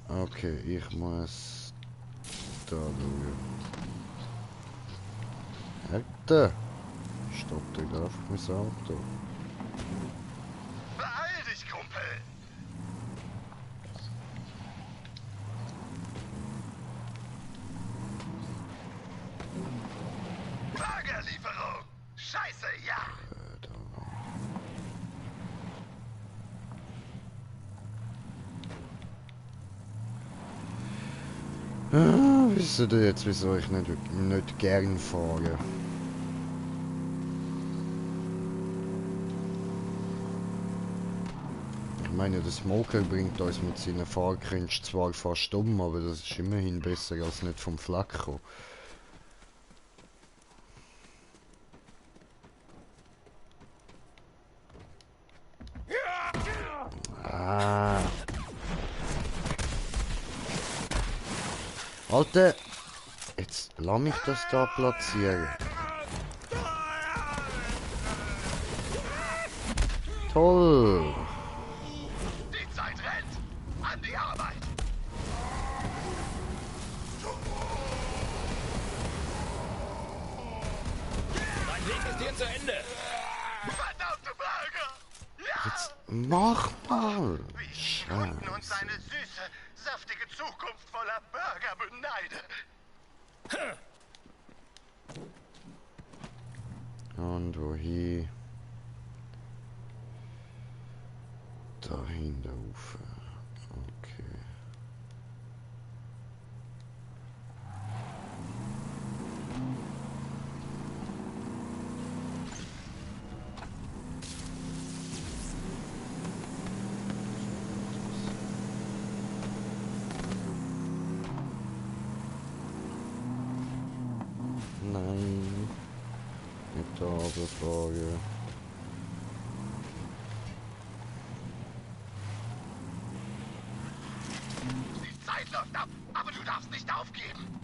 Okay, ich muss da schauen. Alter! Stoppt er einfach mein Auto. Beeil dich, Kumpel! Burgerlieferung! Scheiße, ja! Wisst ihr jetzt, wieso ich nicht gern fahre? Ich meine, der Smoker bringt uns mit seinen Fahrkünsten zwar fast um, aber das ist immerhin besser als nicht vom Fleck kommen. Ah. Alter, jetzt lass mich das da platzieren. Toll. Die Zeit rennt! An die Arbeit! Mein Weg ist hier zu Ende. Verdammte Burger! Ja! Jetzt mach mal. Wie Kunden uns eine süße, saftige Zukunft voller Burger beneide. Und wohin? Dahin der Ufer. Okay. Nein. Nicht da runterfahren. Die Zeit läuft ab, aber du darfst nicht aufgeben.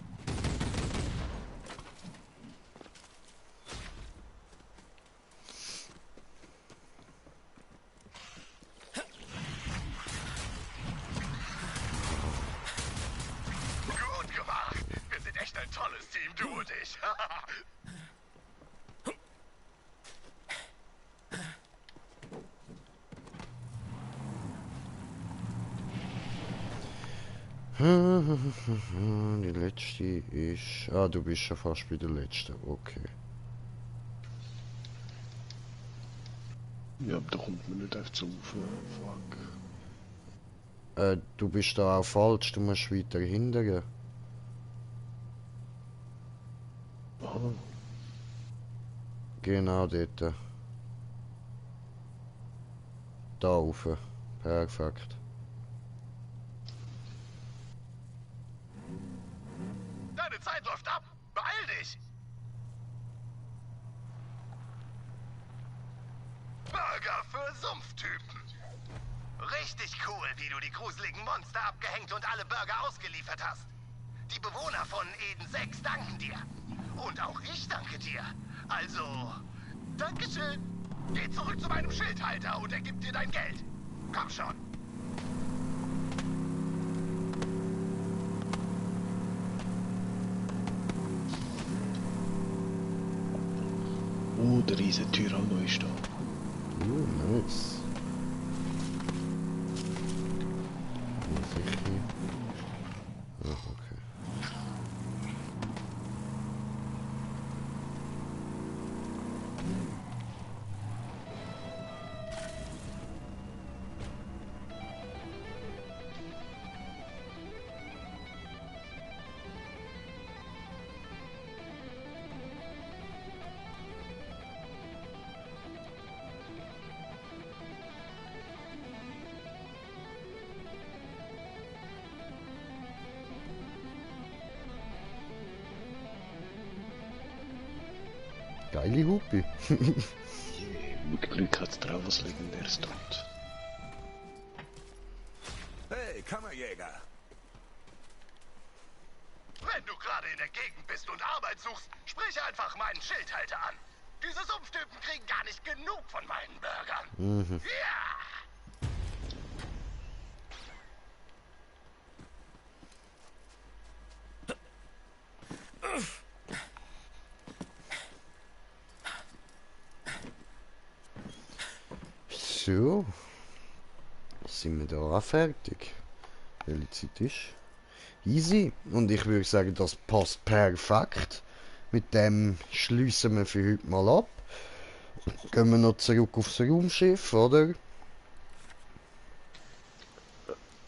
Gut gemacht. Wir sind echt ein tolles Team, du und ich. Die letzte ist... Ah, du bist schon fast bei der letzten. Okay. Ja, aber da kommt man nicht einfach zu fuck. Du bist da auch falsch. Du musst weiter hinten. Aha. Genau dort. Da rauf. Perfekt. Deine Zeit läuft ab. Beeil dich. Burger für Sumpftypen. Richtig cool, wie du die gruseligen Monster abgehängt und alle Burger ausgeliefert hast. Die Bewohner von Eden 6 danken dir. Und auch ich danke dir. Also, Dankeschön. Geh zurück zu meinem Schildhalter und er gibt dir dein Geld. Komm schon. Der riesen Tyranno ist da. Nice. Ah, okay. Geile Hupe. Mit Glück hat's drauf was Legendäres dort. Hey, Kammerjäger! Wenn du gerade in der Gegend bist und Arbeit suchst, sprich einfach meinen Schildhalter an. Diese Sumpftypen kriegen gar nicht genug von meinen Burgern. Mhm. Ja! So. Sind wir da auch fertig? Welche Zeit ist? Easy. Und ich würde sagen, das passt perfekt. Mit dem schließen wir für heute mal ab. Gehen wir noch zurück aufs Raumschiff, oder?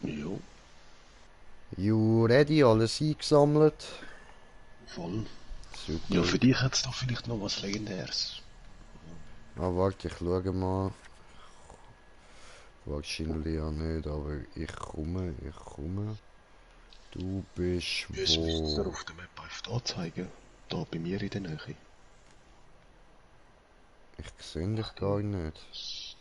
Jo. You ready? Alles eingesammelt? Voll. Super. Ja, für dich hat's doch vielleicht noch was Legendäres. Ah, warte, ich schaue mal. Wahrscheinlich ja nicht, aber ich komme. Du bist Es müsste wo? auf der Map einfach anzeigen. Da bei mir in der Nähe. Ich sehe dich gar nicht.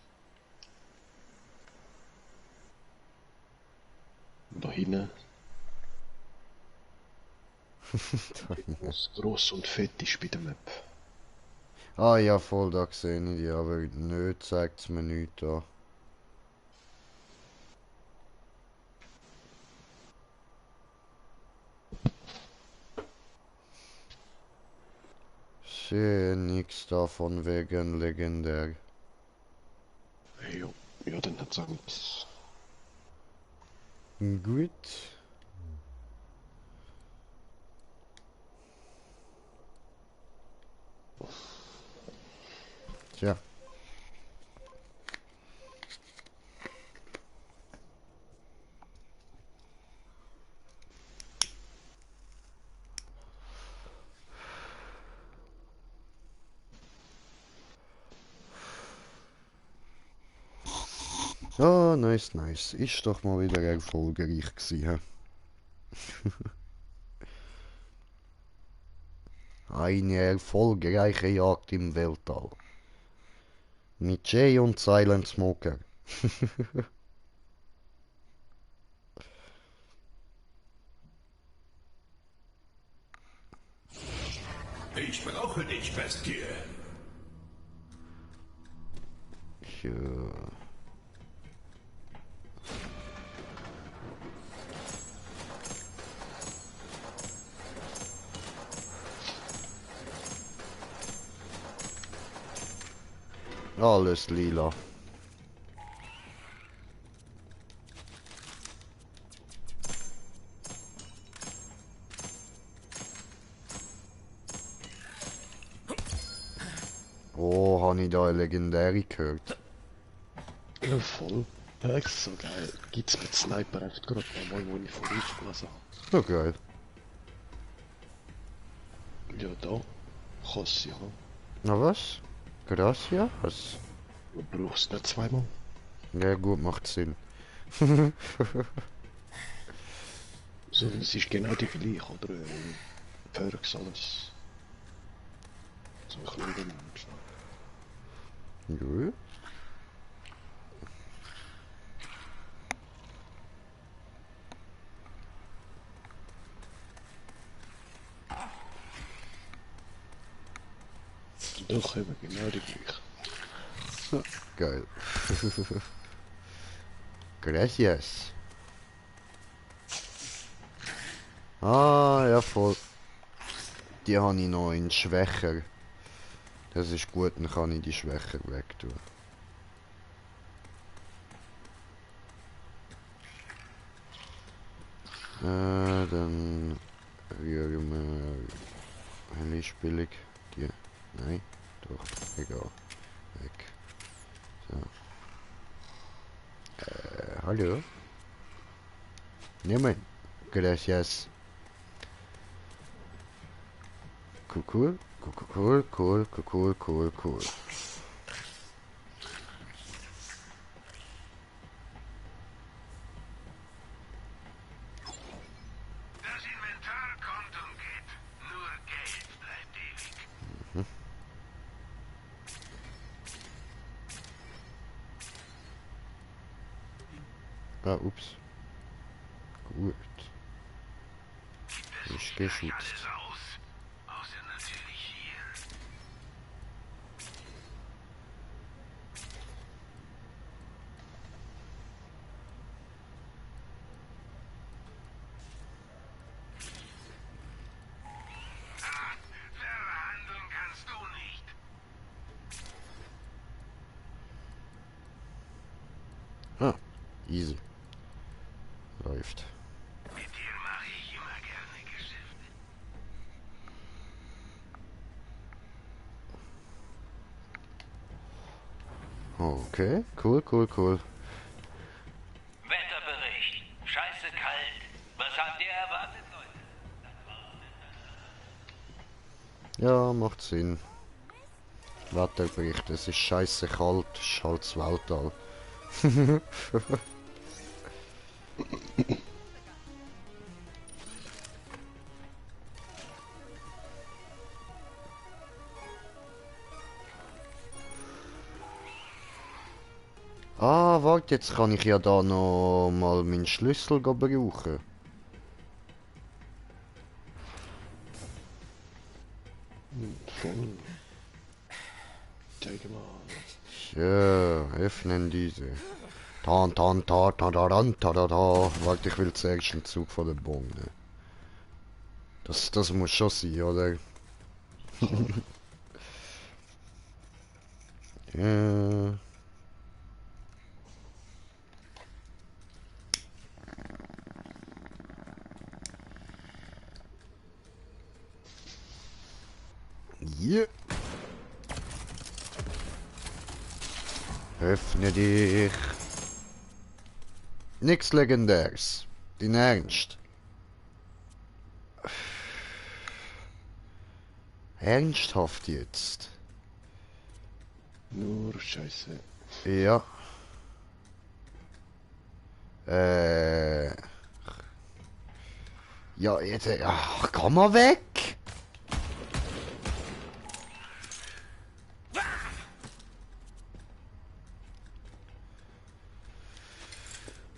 Da hinten. Das gross und fett ist bei der Map. Ah ja, voll, da sehe ich die, aber nicht zeigt es mir nichts an. Sehe nichts davon wegen legendär. Jo, ja, dann hat's auch nichts. Gut. Tja. Ah, nice, nice. Ist doch mal wieder erfolgreich gewesen. Eine erfolgreiche Jagd im Weltall. Mit Jay und Silent Smoker. Ich brauche dich, Bestie. Ja. Alles lila. Oh, habe ich da eine legendäre gehört? Ja, voll. Der ist so geil. Gibt's mit Sniper einfach gerade mal, wo ich von aufgelesen habe. Ja, geil. Ja, da. Kannst du ja haben. Na was? Gracias? Du brauchst nicht zweimal. Ja gut, macht Sinn. So, es ist genau die gleiche, oder? Perks, alles. So ein bisschen Gut. Doch, eben genau die gleiche. Geil. Gracias. Ah, ja voll. Die habe ich noch in schwächer. Das ist gut, dann kann ich die schwächer wegtun. Dann rühren wir Handyspielung. Die. Nein, doch, egal. Weg. So. Hallo? Nehmen. Gracias. Cool. Das Inventar kommt und geht. Nur Geld bleibt ewig. Ah, ups. Gut. Ist geschützt. Ah, easy. Läuft. Okay, cool. Wetterbericht. Scheiße kalt. Was habt ihr erwartet, Leute? Ja, macht Sinn. Wetterbericht, es ist scheiße kalt, es ist halt das Weltall. Ah, warte, jetzt kann ich ja da noch mal meinen Schlüssel brauchen. Voll. Zeig mal. Ja, öffnen diese. Warte, ich will zuerst einen Zug von der Bombe. Das muss schon sein, oder? Ja. Yeah. Öffne dich. Nix Legendäres. Dein Ernst? Ernsthaft jetzt? Nur Scheiße. Ja. Ja, jetzt. Ach, komm mal weg!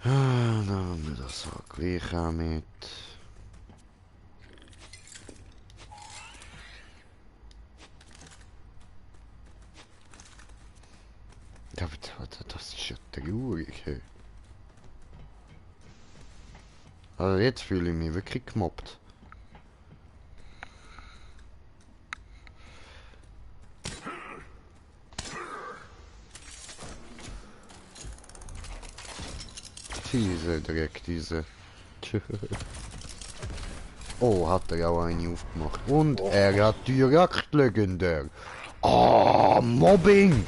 Dann haben wir das auch gleich auch mit. Ja, aber das ist ja traurig. Hey. Also jetzt fühle ich mich wirklich gemobbt. Diese Dreck, diese. Oh, hat er auch eine aufgemacht. Und er hat direkt legendär. Ah, Mobbing!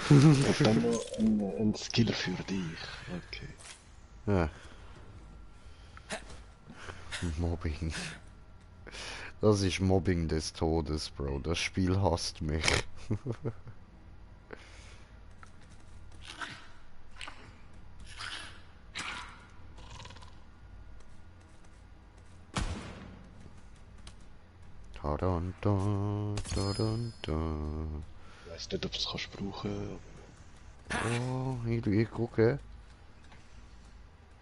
Auf einmal ein Skill für dich. Okay. Ja. Mobbing. Das ist Mobbing des Todes, Bro. Das Spiel hasst mich. Ich weiß nicht, ob du es kannst brauchen. Oh, ich gucke.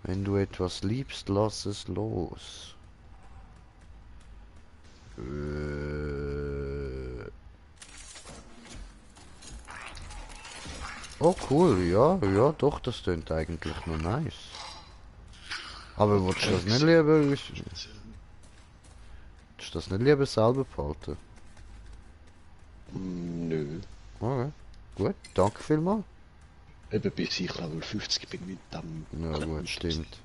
Wenn du etwas liebst, lass es los. Oh cool, ja, doch, das klingt eigentlich noch nice. Aber willst du das nicht lieber... Willst du das nicht lieber selber behalten? Nö. Okay, gut, danke vielmals. Eben bis ich Level 50 bin mit dem... Ja gut, stimmt.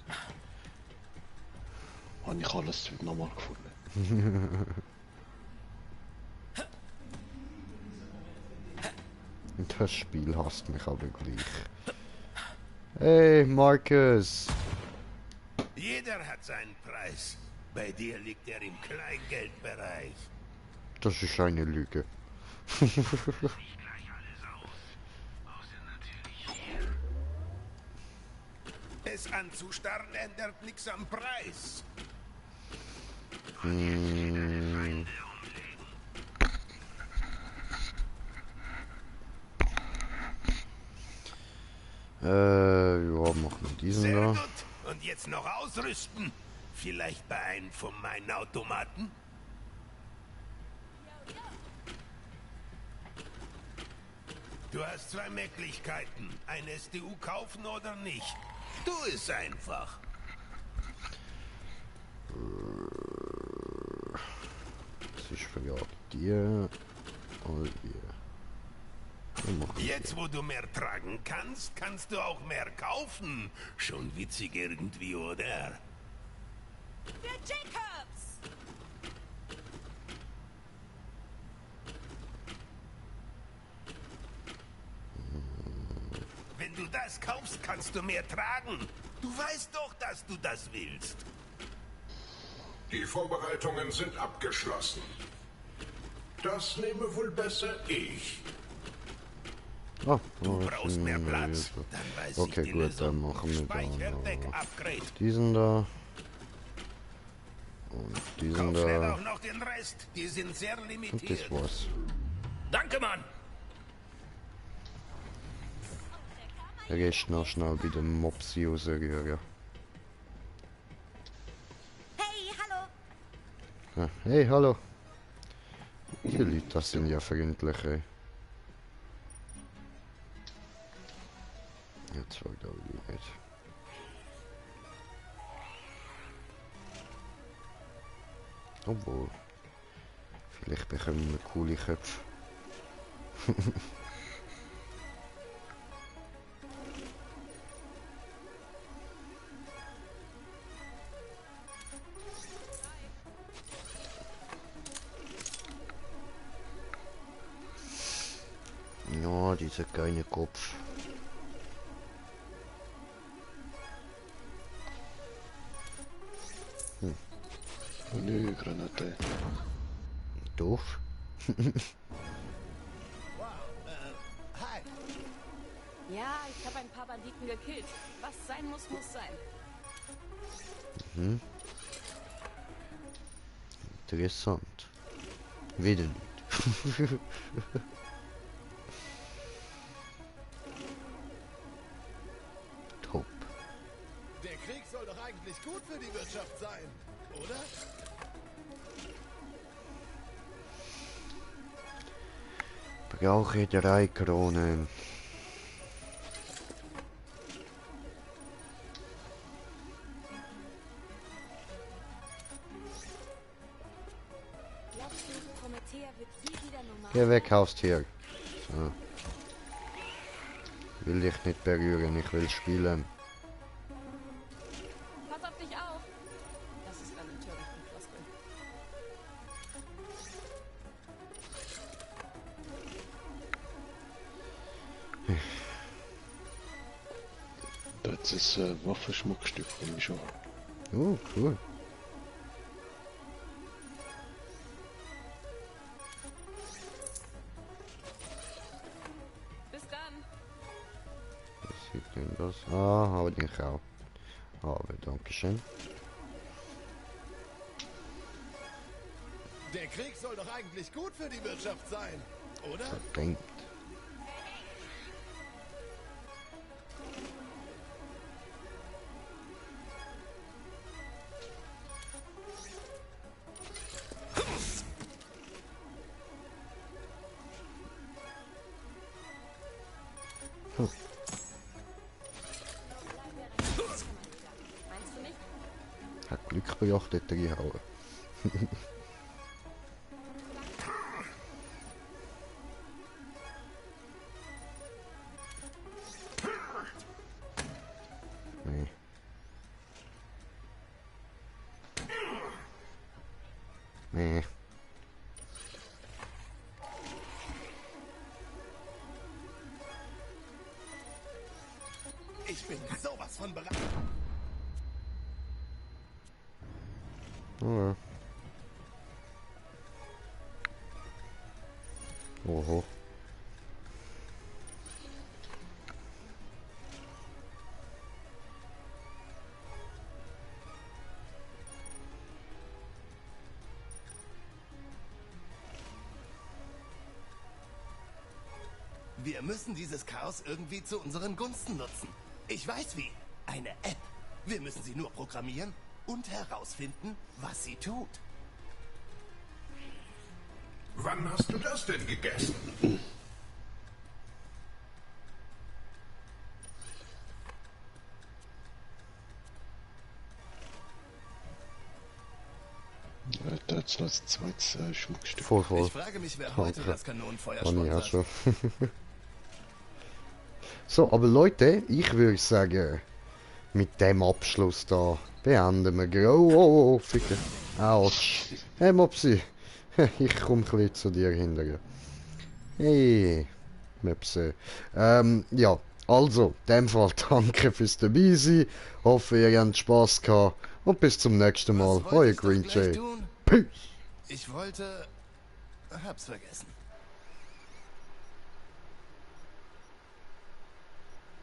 Habe ich alles nochmal gefunden. Das Spiel hasst mich aber gleich. Hey, Marcus! Jeder hat seinen Preis. Bei dir liegt er im Kleingeldbereich. Das ist eine Lüge. Es anzustarren ändert nichts am Preis. Ja, machen wir diesen Sehr da. gut. Und jetzt noch ausrüsten. Vielleicht bei einem von meinen Automaten? Du hast zwei Möglichkeiten. Ein SDU kaufen oder nicht. Tu es einfach. Das ist für dir. All hier. Jetzt, wo du mehr tragen kannst, kannst du auch mehr kaufen. Schon witzig irgendwie, oder? Der Jacobs! Wenn du das kaufst, kannst du mehr tragen. Du weißt doch, dass du das willst. Die Vorbereitungen sind abgeschlossen. Das nehme wohl besser ich. Oh, Du brauchst mehr Platz. Dann weiß okay, ich die gut, Lösung. dann machen wir Speicher dann weg, Upgrade. diesen da. Und diesen Kauf schnell da. auch noch den Rest. Die sind sehr Und limitiert. das war's. Danke, Mann. Da gehst du noch schnell bei dem Mopsi rausrühren. Hey, hallo! Ah, hey, hallo. Die Leute, das sind ja freundlich, ey. Jetzt fragt er nicht. Obwohl. Vielleicht bekommen wir coole Köpfe. Ja, dieser kleine Kopf. Nö, Granate. Doof. Hi. Ja, ich habe ein paar Banditen gekillt. Was sein muss, muss sein. Mhm. Interessant. Wieder nicht. Top. Der Krieg soll doch eigentlich gut für die Wirtschaft sein, oder? Brauche 3 Kronen. Glaubst du, Promethea wird je wieder normal? Geh weg, Haustier. So. Will dich nicht berühren, ich will spielen. Pass auf dich auf! Das ist eine törichte Floskel. Das ist ein Waffenschmuckstück von mir schon. Oh, cool. Bis dann! Was sieht denn das? Ah, habe den auch. Habe, dankeschön. Der Krieg soll doch eigentlich gut für die Wirtschaft sein, oder? Denkt. Meinst du nicht? Hat Glück beachtet, reinhauen. Nee. Nee. Ich bin sowas von bereit. Oh ja. Oho. Wir müssen dieses Chaos irgendwie zu unseren Gunsten nutzen. Ich weiß wie. Eine App. Wir müssen sie nur programmieren und herausfinden, was sie tut. Wann hast du das denn gegessen? Das als zweites Schmuckstück. Voll. Ich frage mich, wer heute das Kanonenfeuer Manni, sponsert. hast schon. So, aber Leute, ich würde sagen, mit dem Abschluss da beenden wir. Oh, ficke. Autsch. Hey Mopsi, ich komme ein bisschen zu dir hinterher. Hey, Möpse. Ja, also, in dem Fall danke fürs dabei sein. Hoffe, ihr habt Spaß gehabt. Und bis zum nächsten Mal. Euer Green Jay. Peace. Ich wollte... hab's vergessen.